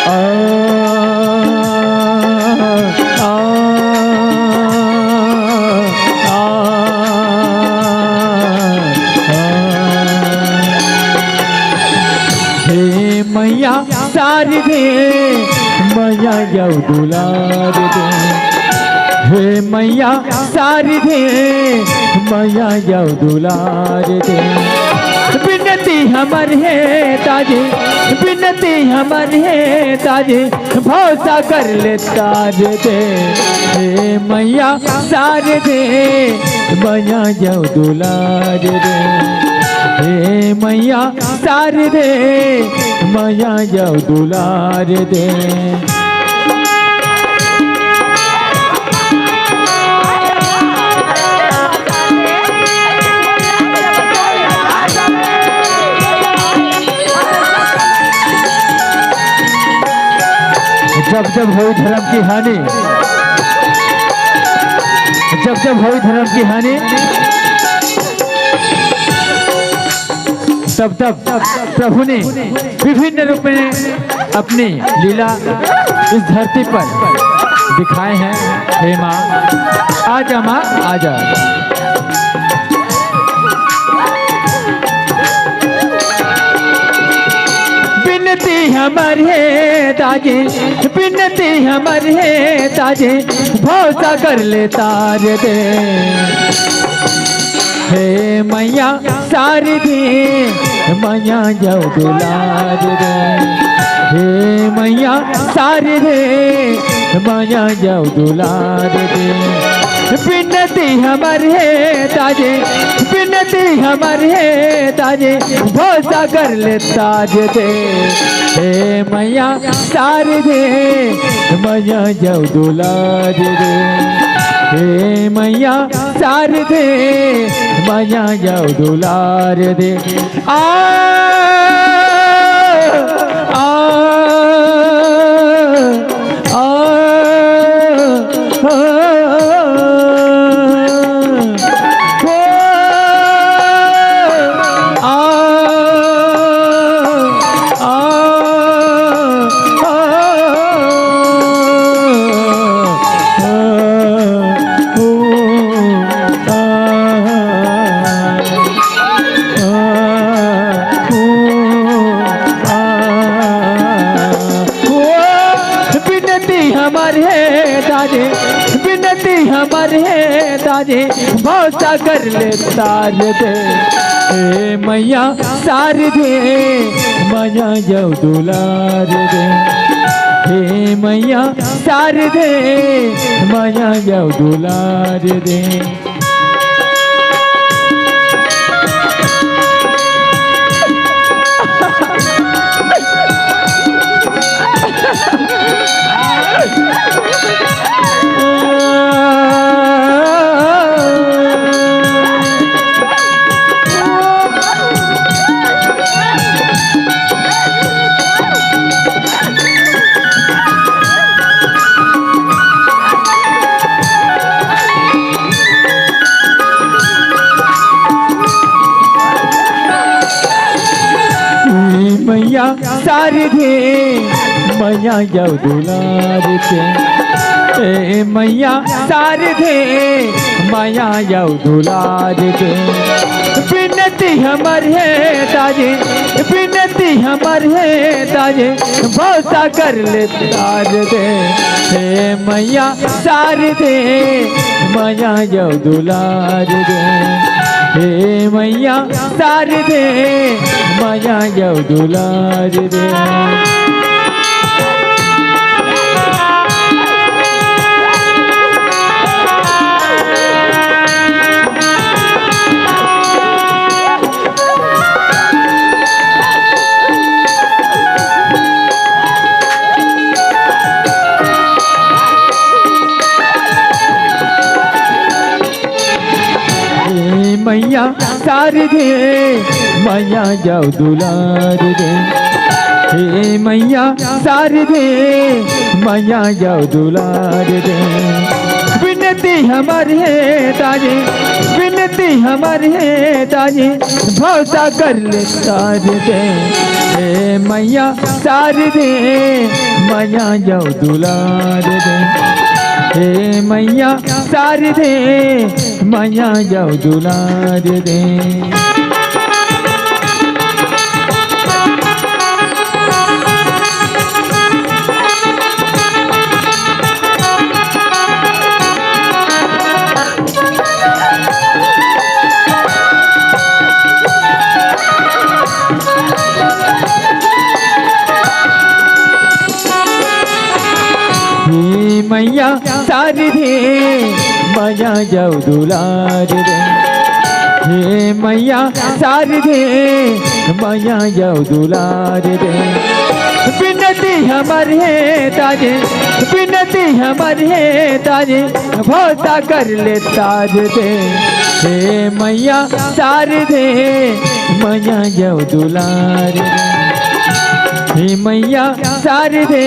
आ, आ, आ, आ। हे मैया शारदे, मैया जव दुलार दे। हे मैया शारदे, मैया जव दुलार दे। बिनती हमर हे दाजी, बिनती हमर हे दाजी, भव सागर ले तार दे। हे मैया शारदे, मैया जव दुलार दे। हे मैया शारदे, मैया जव दुलार दे। जब जब होई धर्म की हानि, जब जब होई धर्म की हानि, तब तब प्रभु ने विभिन्न रूप में अपनी लीला इस धरती पर दिखाए हैं। हे माँ, आजा माँ, आजा। बिनती हमर हे दाजी, बिनती हमर हे दाजी, भव सागर ले तार दे। हे मैया शारदे, मैया जव दुलार दे। हे मैया शारदे, मैया जव दुलार दे। बिनती हमर हे दाजी, बिनती हमर हे दाजी, भव सागर ले तार दे। हे मैया शारदे, मैया जव दुलार दे। हे मैया शारदे, मैया जव दुलार दे। आ, आ, आ, आ, आ, बिनती हमर हे दाजी, बिनती हमर हे दाजी, भव सागर ले तार दे। हे मैया शारदे, मैया जव दुलार दे। हे मैया शारदे, मैया जव दुलार दे। मैया शारदे, मया अउ दुलार दे, ए मया शारदे, मया अउ दुलार दे। बिनती हमर हे दाई, बिनती हमर हे दाई, भवसागर ले तार दे। हे मया शारदे, मया अउ दुलार दे। हे मया शारदे, मया अउ दुलार दे। हे मया शारदे, मया अउ दुलार दे। हे मया शारदे, मया अउ दुलार दे। बिनती हमर हे दाई, बिनती हमर हे दाई, भवसागर ले तार दे। हे मया शारदे, मया अउ दुलार दे। हे मया शारदे, मया अउ दुलार दे। हे मया शारदे, मया अउ दुलार दे। हे मया शारदे, मया अउ दुलार दे। बिनती हमर हे दाई, बिनती हमर हे दाई, भवसागर ले तार दे। हे मया शारदे, मया अउ दुलार दे। हे मया शारदे,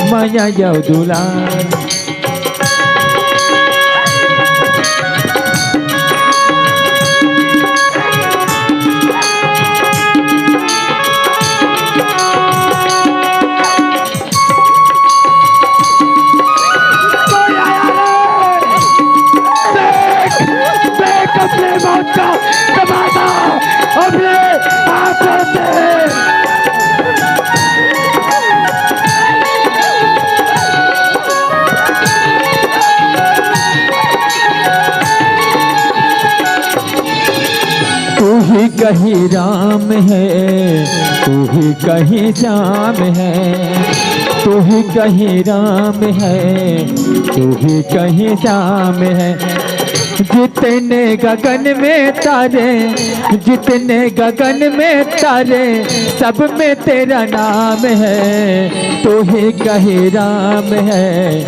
मया अउ दुलार। देख, देख अपने मौत का तमाशा, अपने आप पर देख। तू ही कहीं राम है, तू ही कहीं श्याम है, तू ही कहीं राम है, तू ही कहीं श्याम है। जितने गगन में तारे, जितने गगन में तारे, सब में तेरा नाम है। तू ही कहीं राम है,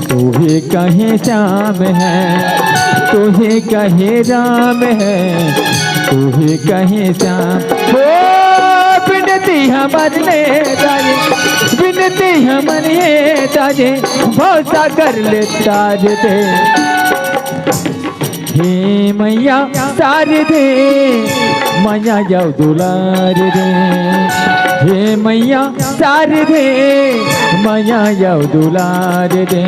तू ही कहीं श्याम है, तू ही कहीं राम है, तू ही कहीं श्याम। हो बिनती हमर हे दाई, बिनती हमर हे दाई, भवसागर ले तार दे। हे मया शारदे, मया अउ दुलार दे। हे मया शारदे, मया अउ दुलार दे।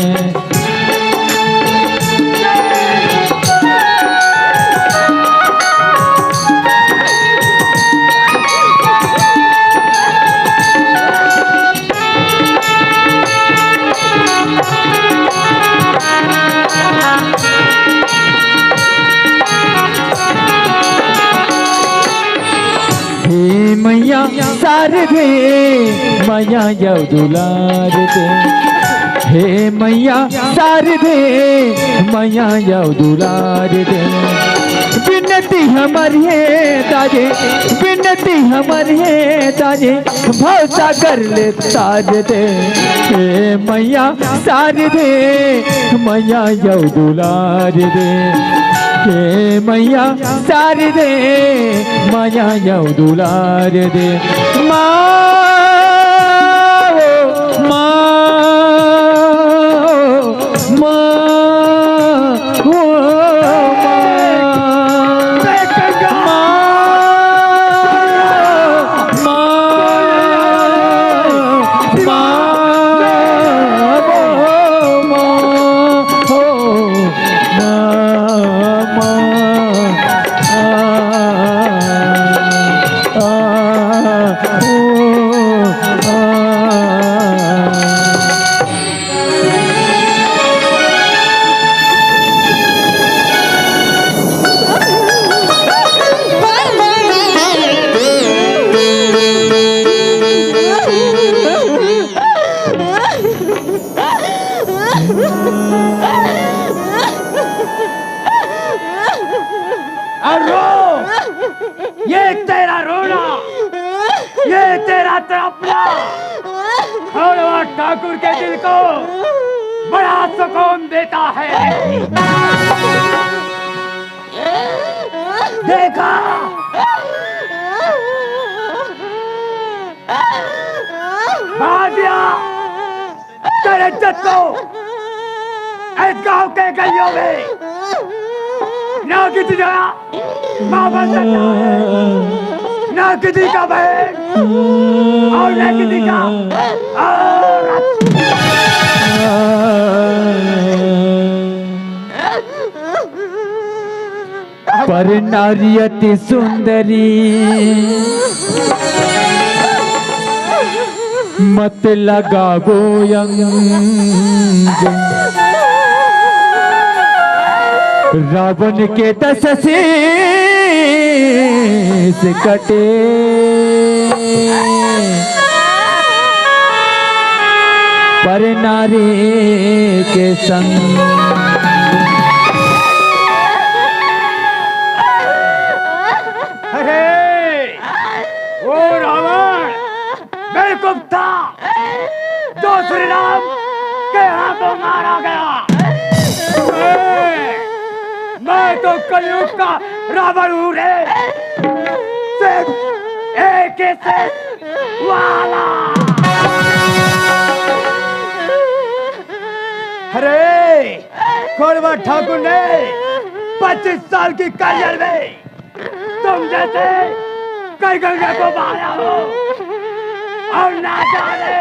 हे मया शारदे, मया अउ दुलार दे। हे मया शारदे, मया अउ दुलार दे। बिनती हमर हे दाई, बिनती हमर हे दाई, भवसागर ले तार दे। हे मया शारदे, मया अउ दुलार दे। हे मया शारदे, मया अउ दुलार दे। माँ, ओ माँ, ओ माँ, ओ माँ, माँ, माँ, माँ। तेरा रोना, ये तेरा तड़पना, खोड़वा ठाकुर के दिल को बड़ा सुकून देता है। देखा, भाटिया, तेरे इज्जत को इस गांव के गलियों में ना किसी जगह मां बन सकता है, ना किसी का बहन और ना किसी का औरत। पर नारी अति सुंदरी, मत लगावो अंग। रावण के दस शीश कटे, पर नारी के संग। अरे, वो रावण बेवकूफ था जो श्री राम के हाथों मारा गया। मैं, मैं तो कलयुग का रावण हूँ रे, सिर्फ एक ही सिर वाला। अरे, खोड़वा ठाकुर ने पच्चीस साल की करियर में तुम जैसे कई गंगा को बहाया हो, और ना जाने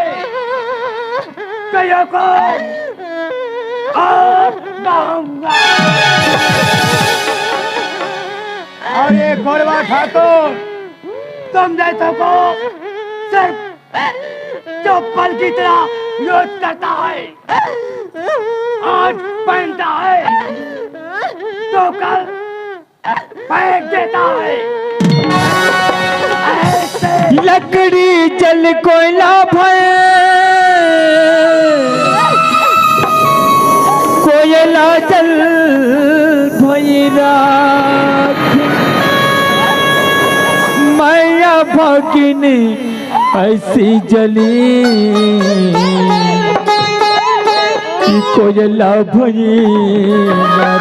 कईयों को और बहाऊंगा। अरे खोड़वा ठाकुर, तुम जैसों को सिर्फ चप्पल की तरह यूज करता है, आज पहनता है तो कल फेंक देता है। ऐसे लकड़ी जल कोयला भय, कोयला जल भई राख। मैं अभागिन ऐसी जली कि कोयला भई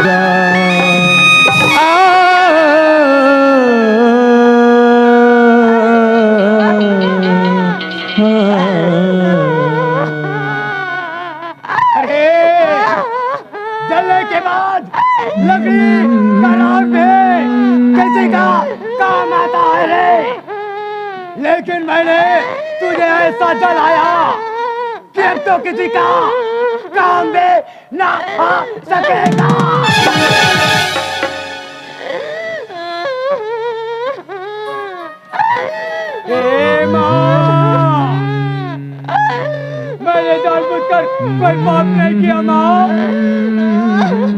राख। आ, आ, आ। अरे, जलने के बाद लकड़ी का राख भी किसी का काम आता है रे। लेकिन मैंने तुझे ऐसा जलाया कि अब तो किसी का काम भी ना आ सकेगा। ए माँ, मैंने जानबूझकर कोई पाप नहीं किया माँ।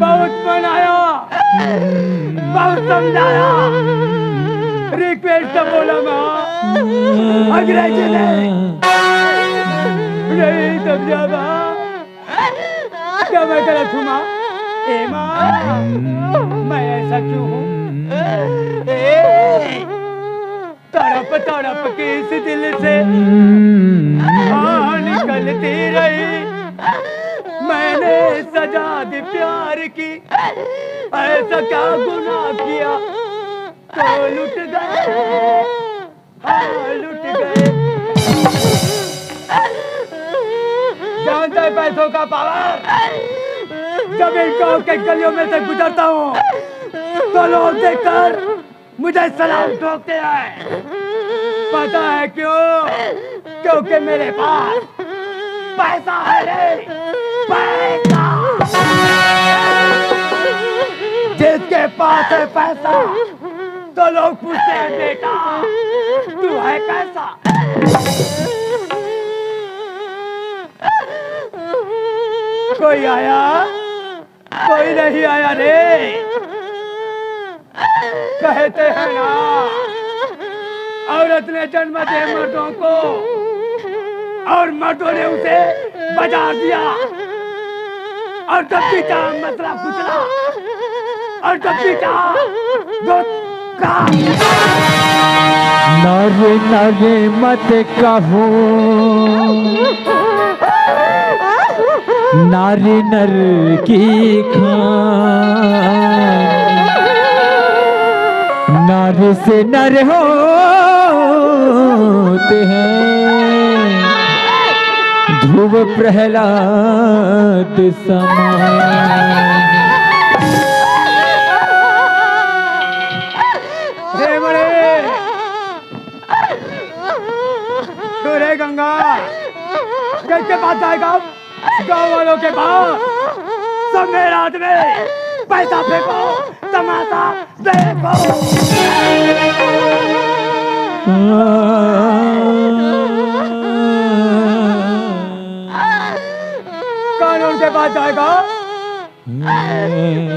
बहुत मनाया, बहुत समझाया, रिक्वेस्ट बोला माँ, अंग्रेजी में नहीं समझा माँ। क्या मैं गलत हूँ माँ? ए माँ, मैं ऐसा क्यों हूँ? ए, तड़प तड़प के इस दिल से आह निकलती रही। मैंने सजा दी प्यार की, ऐसा क्या गुनाह किया तो लुट गए। हाँ, लुट गए। जानता है पैसों का पावर? जब इन गांव के गलियों में से गुजरता हूँ तो लोग देखकर मुझे सलाम ठोकते हैं। पता है क्यों? क्योंकि मेरे पास पैसा है रे, पैसा। जिसके पास है पैसा तो लोग पूछते हैं, बेटा, तू है कैसा? कोई आया? कोई नहीं आया रे। कहते हैं ना, औरत ने जन्म दे मर्दों को और मर्दों ने उसे बाजार दिया, और जब भी चाहा मसला कुचला, और जब भी चाहा दो नर नर मत कहो, नारी नर की खान, नारी से नर होते हैं, ध्रुव प्रहलाद समान। हे मरे, तो रे गंगा, किसके पास जाएगा? गांव वालों के पास। समय रात में पैसा फेंको, तमाशा देखो। कानून के पास जाएगा।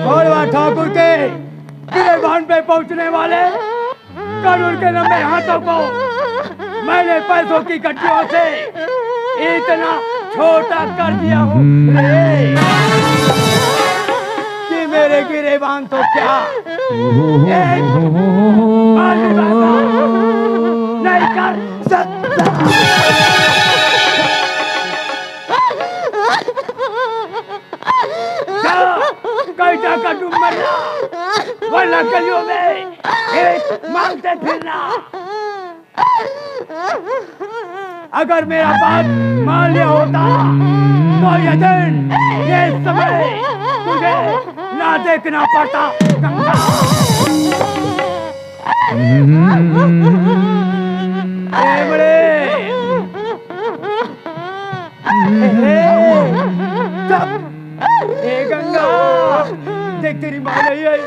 भोरवा ठाकुर के गिरेबान पे पहुंचने वाले कानून के लंबे हाथों को मैंने पैसों की गड्डियों से इतना छोटा कर दिया हूँ रे, कि मेरे गिरेबान तो क्या एक बाल भी बांका नहीं कर सकता। जा, कहीं जाकर तुम मरना, वरना गलियों में भीख मांगते फिरना। अगर मेरा बात मान लिया होता, तो ये दिन, ये समय तुझे ना देखना पड़ता, गंगा। ए बड़े, ए, चुप। ए गंगा, देख, तेरी माँ नहीं आई,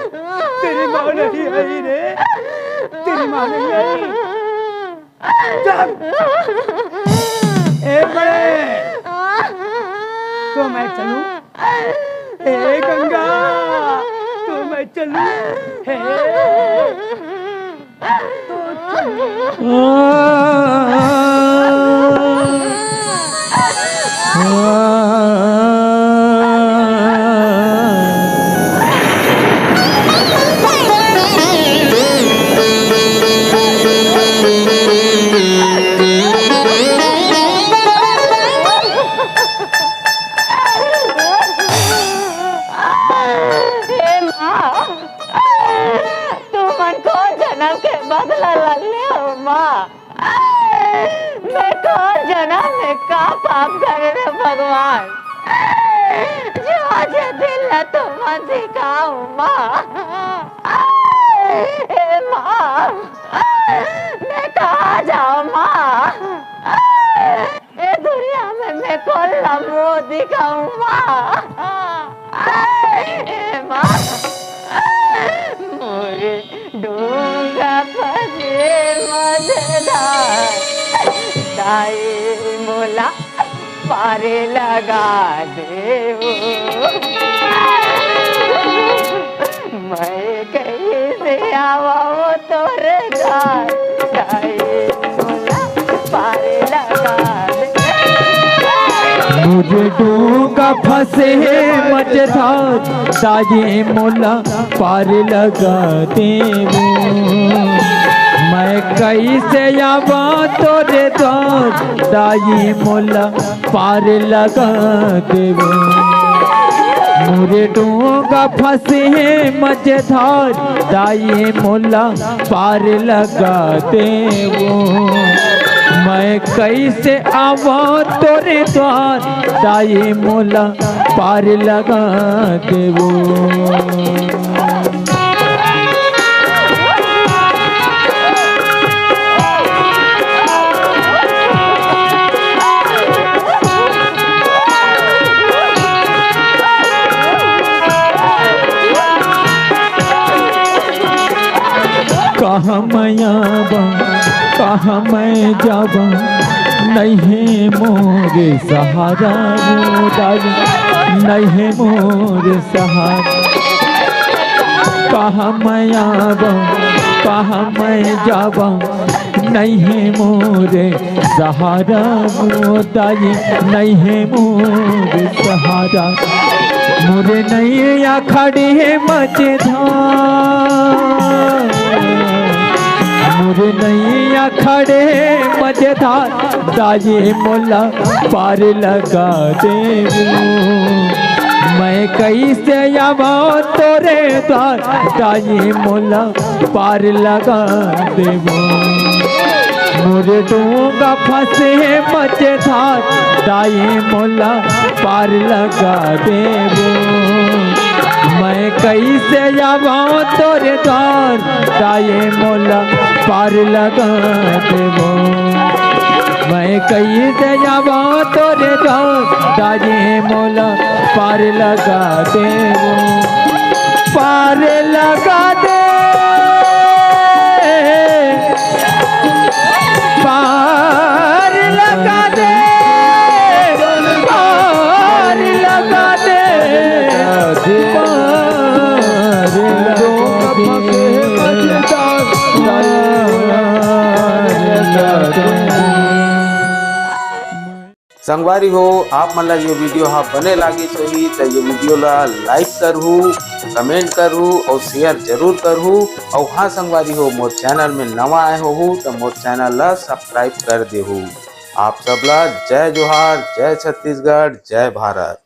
तेरी माँ नहीं आई रे, तेरी माँ नहीं आई। चुप। ए बड़े, तो मैं चलूं? ए गंगा, तो मैं चलूं? हे, तो चलूं? हे माँ, तुमन कोन जनम के बदला ला ले हो माँ? मैं कोन जनम में का पाप करे रे भगवान, जो आज ये दिन ला तुमन सिखाओ माँ? हे माँ, मैं कहाँ जाऊँ माँ? ए दुनिया में मैं कोन ला मुंह दिखाऊं माँ? ए माँ, मोरे डोंगा फंसे मझधार, दाई मोला पारे लगा दे वो। मैं कइसे आवा वो तोरे घर, दाई मोला पारे लगा दे। मोरे डोंगा फंसे हे मझधार, दाई मोला पार लगा देवो। मैं कइसे आवा तोरे द्वार, दाई मोला पार लगा देवो। मोरे डोंगा फंसे हे मझधार, दाई मोला पार लगा देवो। मैं कइसे आवा तोरे द्वार, दाई मोला पार लगा देवो। कहाँ मैं आवा, कहाँ मैं जावा, नइ हे मोरे सहारा वो दाई, नइ हे मोरे सहारा। कहाँ मैं आवा, कहाँ मैं जावा, नइ हे मोरे सहारा वो दाई, नइ हे मोरे सहारा। मोरे नैया खड़े हे मझधार, मोर नैया खड़े मझधार, दाई मोला पार लगा देबो। मैं कइसे आवंव तोरे द्वार, दाई मोला पार लगा देबो। मोर डोंगा फंसे मझधार, दाई मोला पार लगा देबो। मैं कइसे आवंव तोरे द्वार, दाई मोला पार लगा देबो। मैं कइसे आवंव तोरे द्वार, दाई मोला पार लगा देबो। पार लगा दे, पार लगा दे, पार लगा दे, पार लगा दे। संगवारी हो, आप मन ला ये वीडियो हा बने लागिस होही त ये वीडियो ला लाइक करहू, कमेंट करहू और शेयर जरूर करहू। और हाँ संगवारी हो, मोर चैनल में नवा आए होहू त मोर चैनल ला सब्सक्राइब कर देहू। आप सब ला जय जोहार, जय छत्तीसगढ़, जय भारत।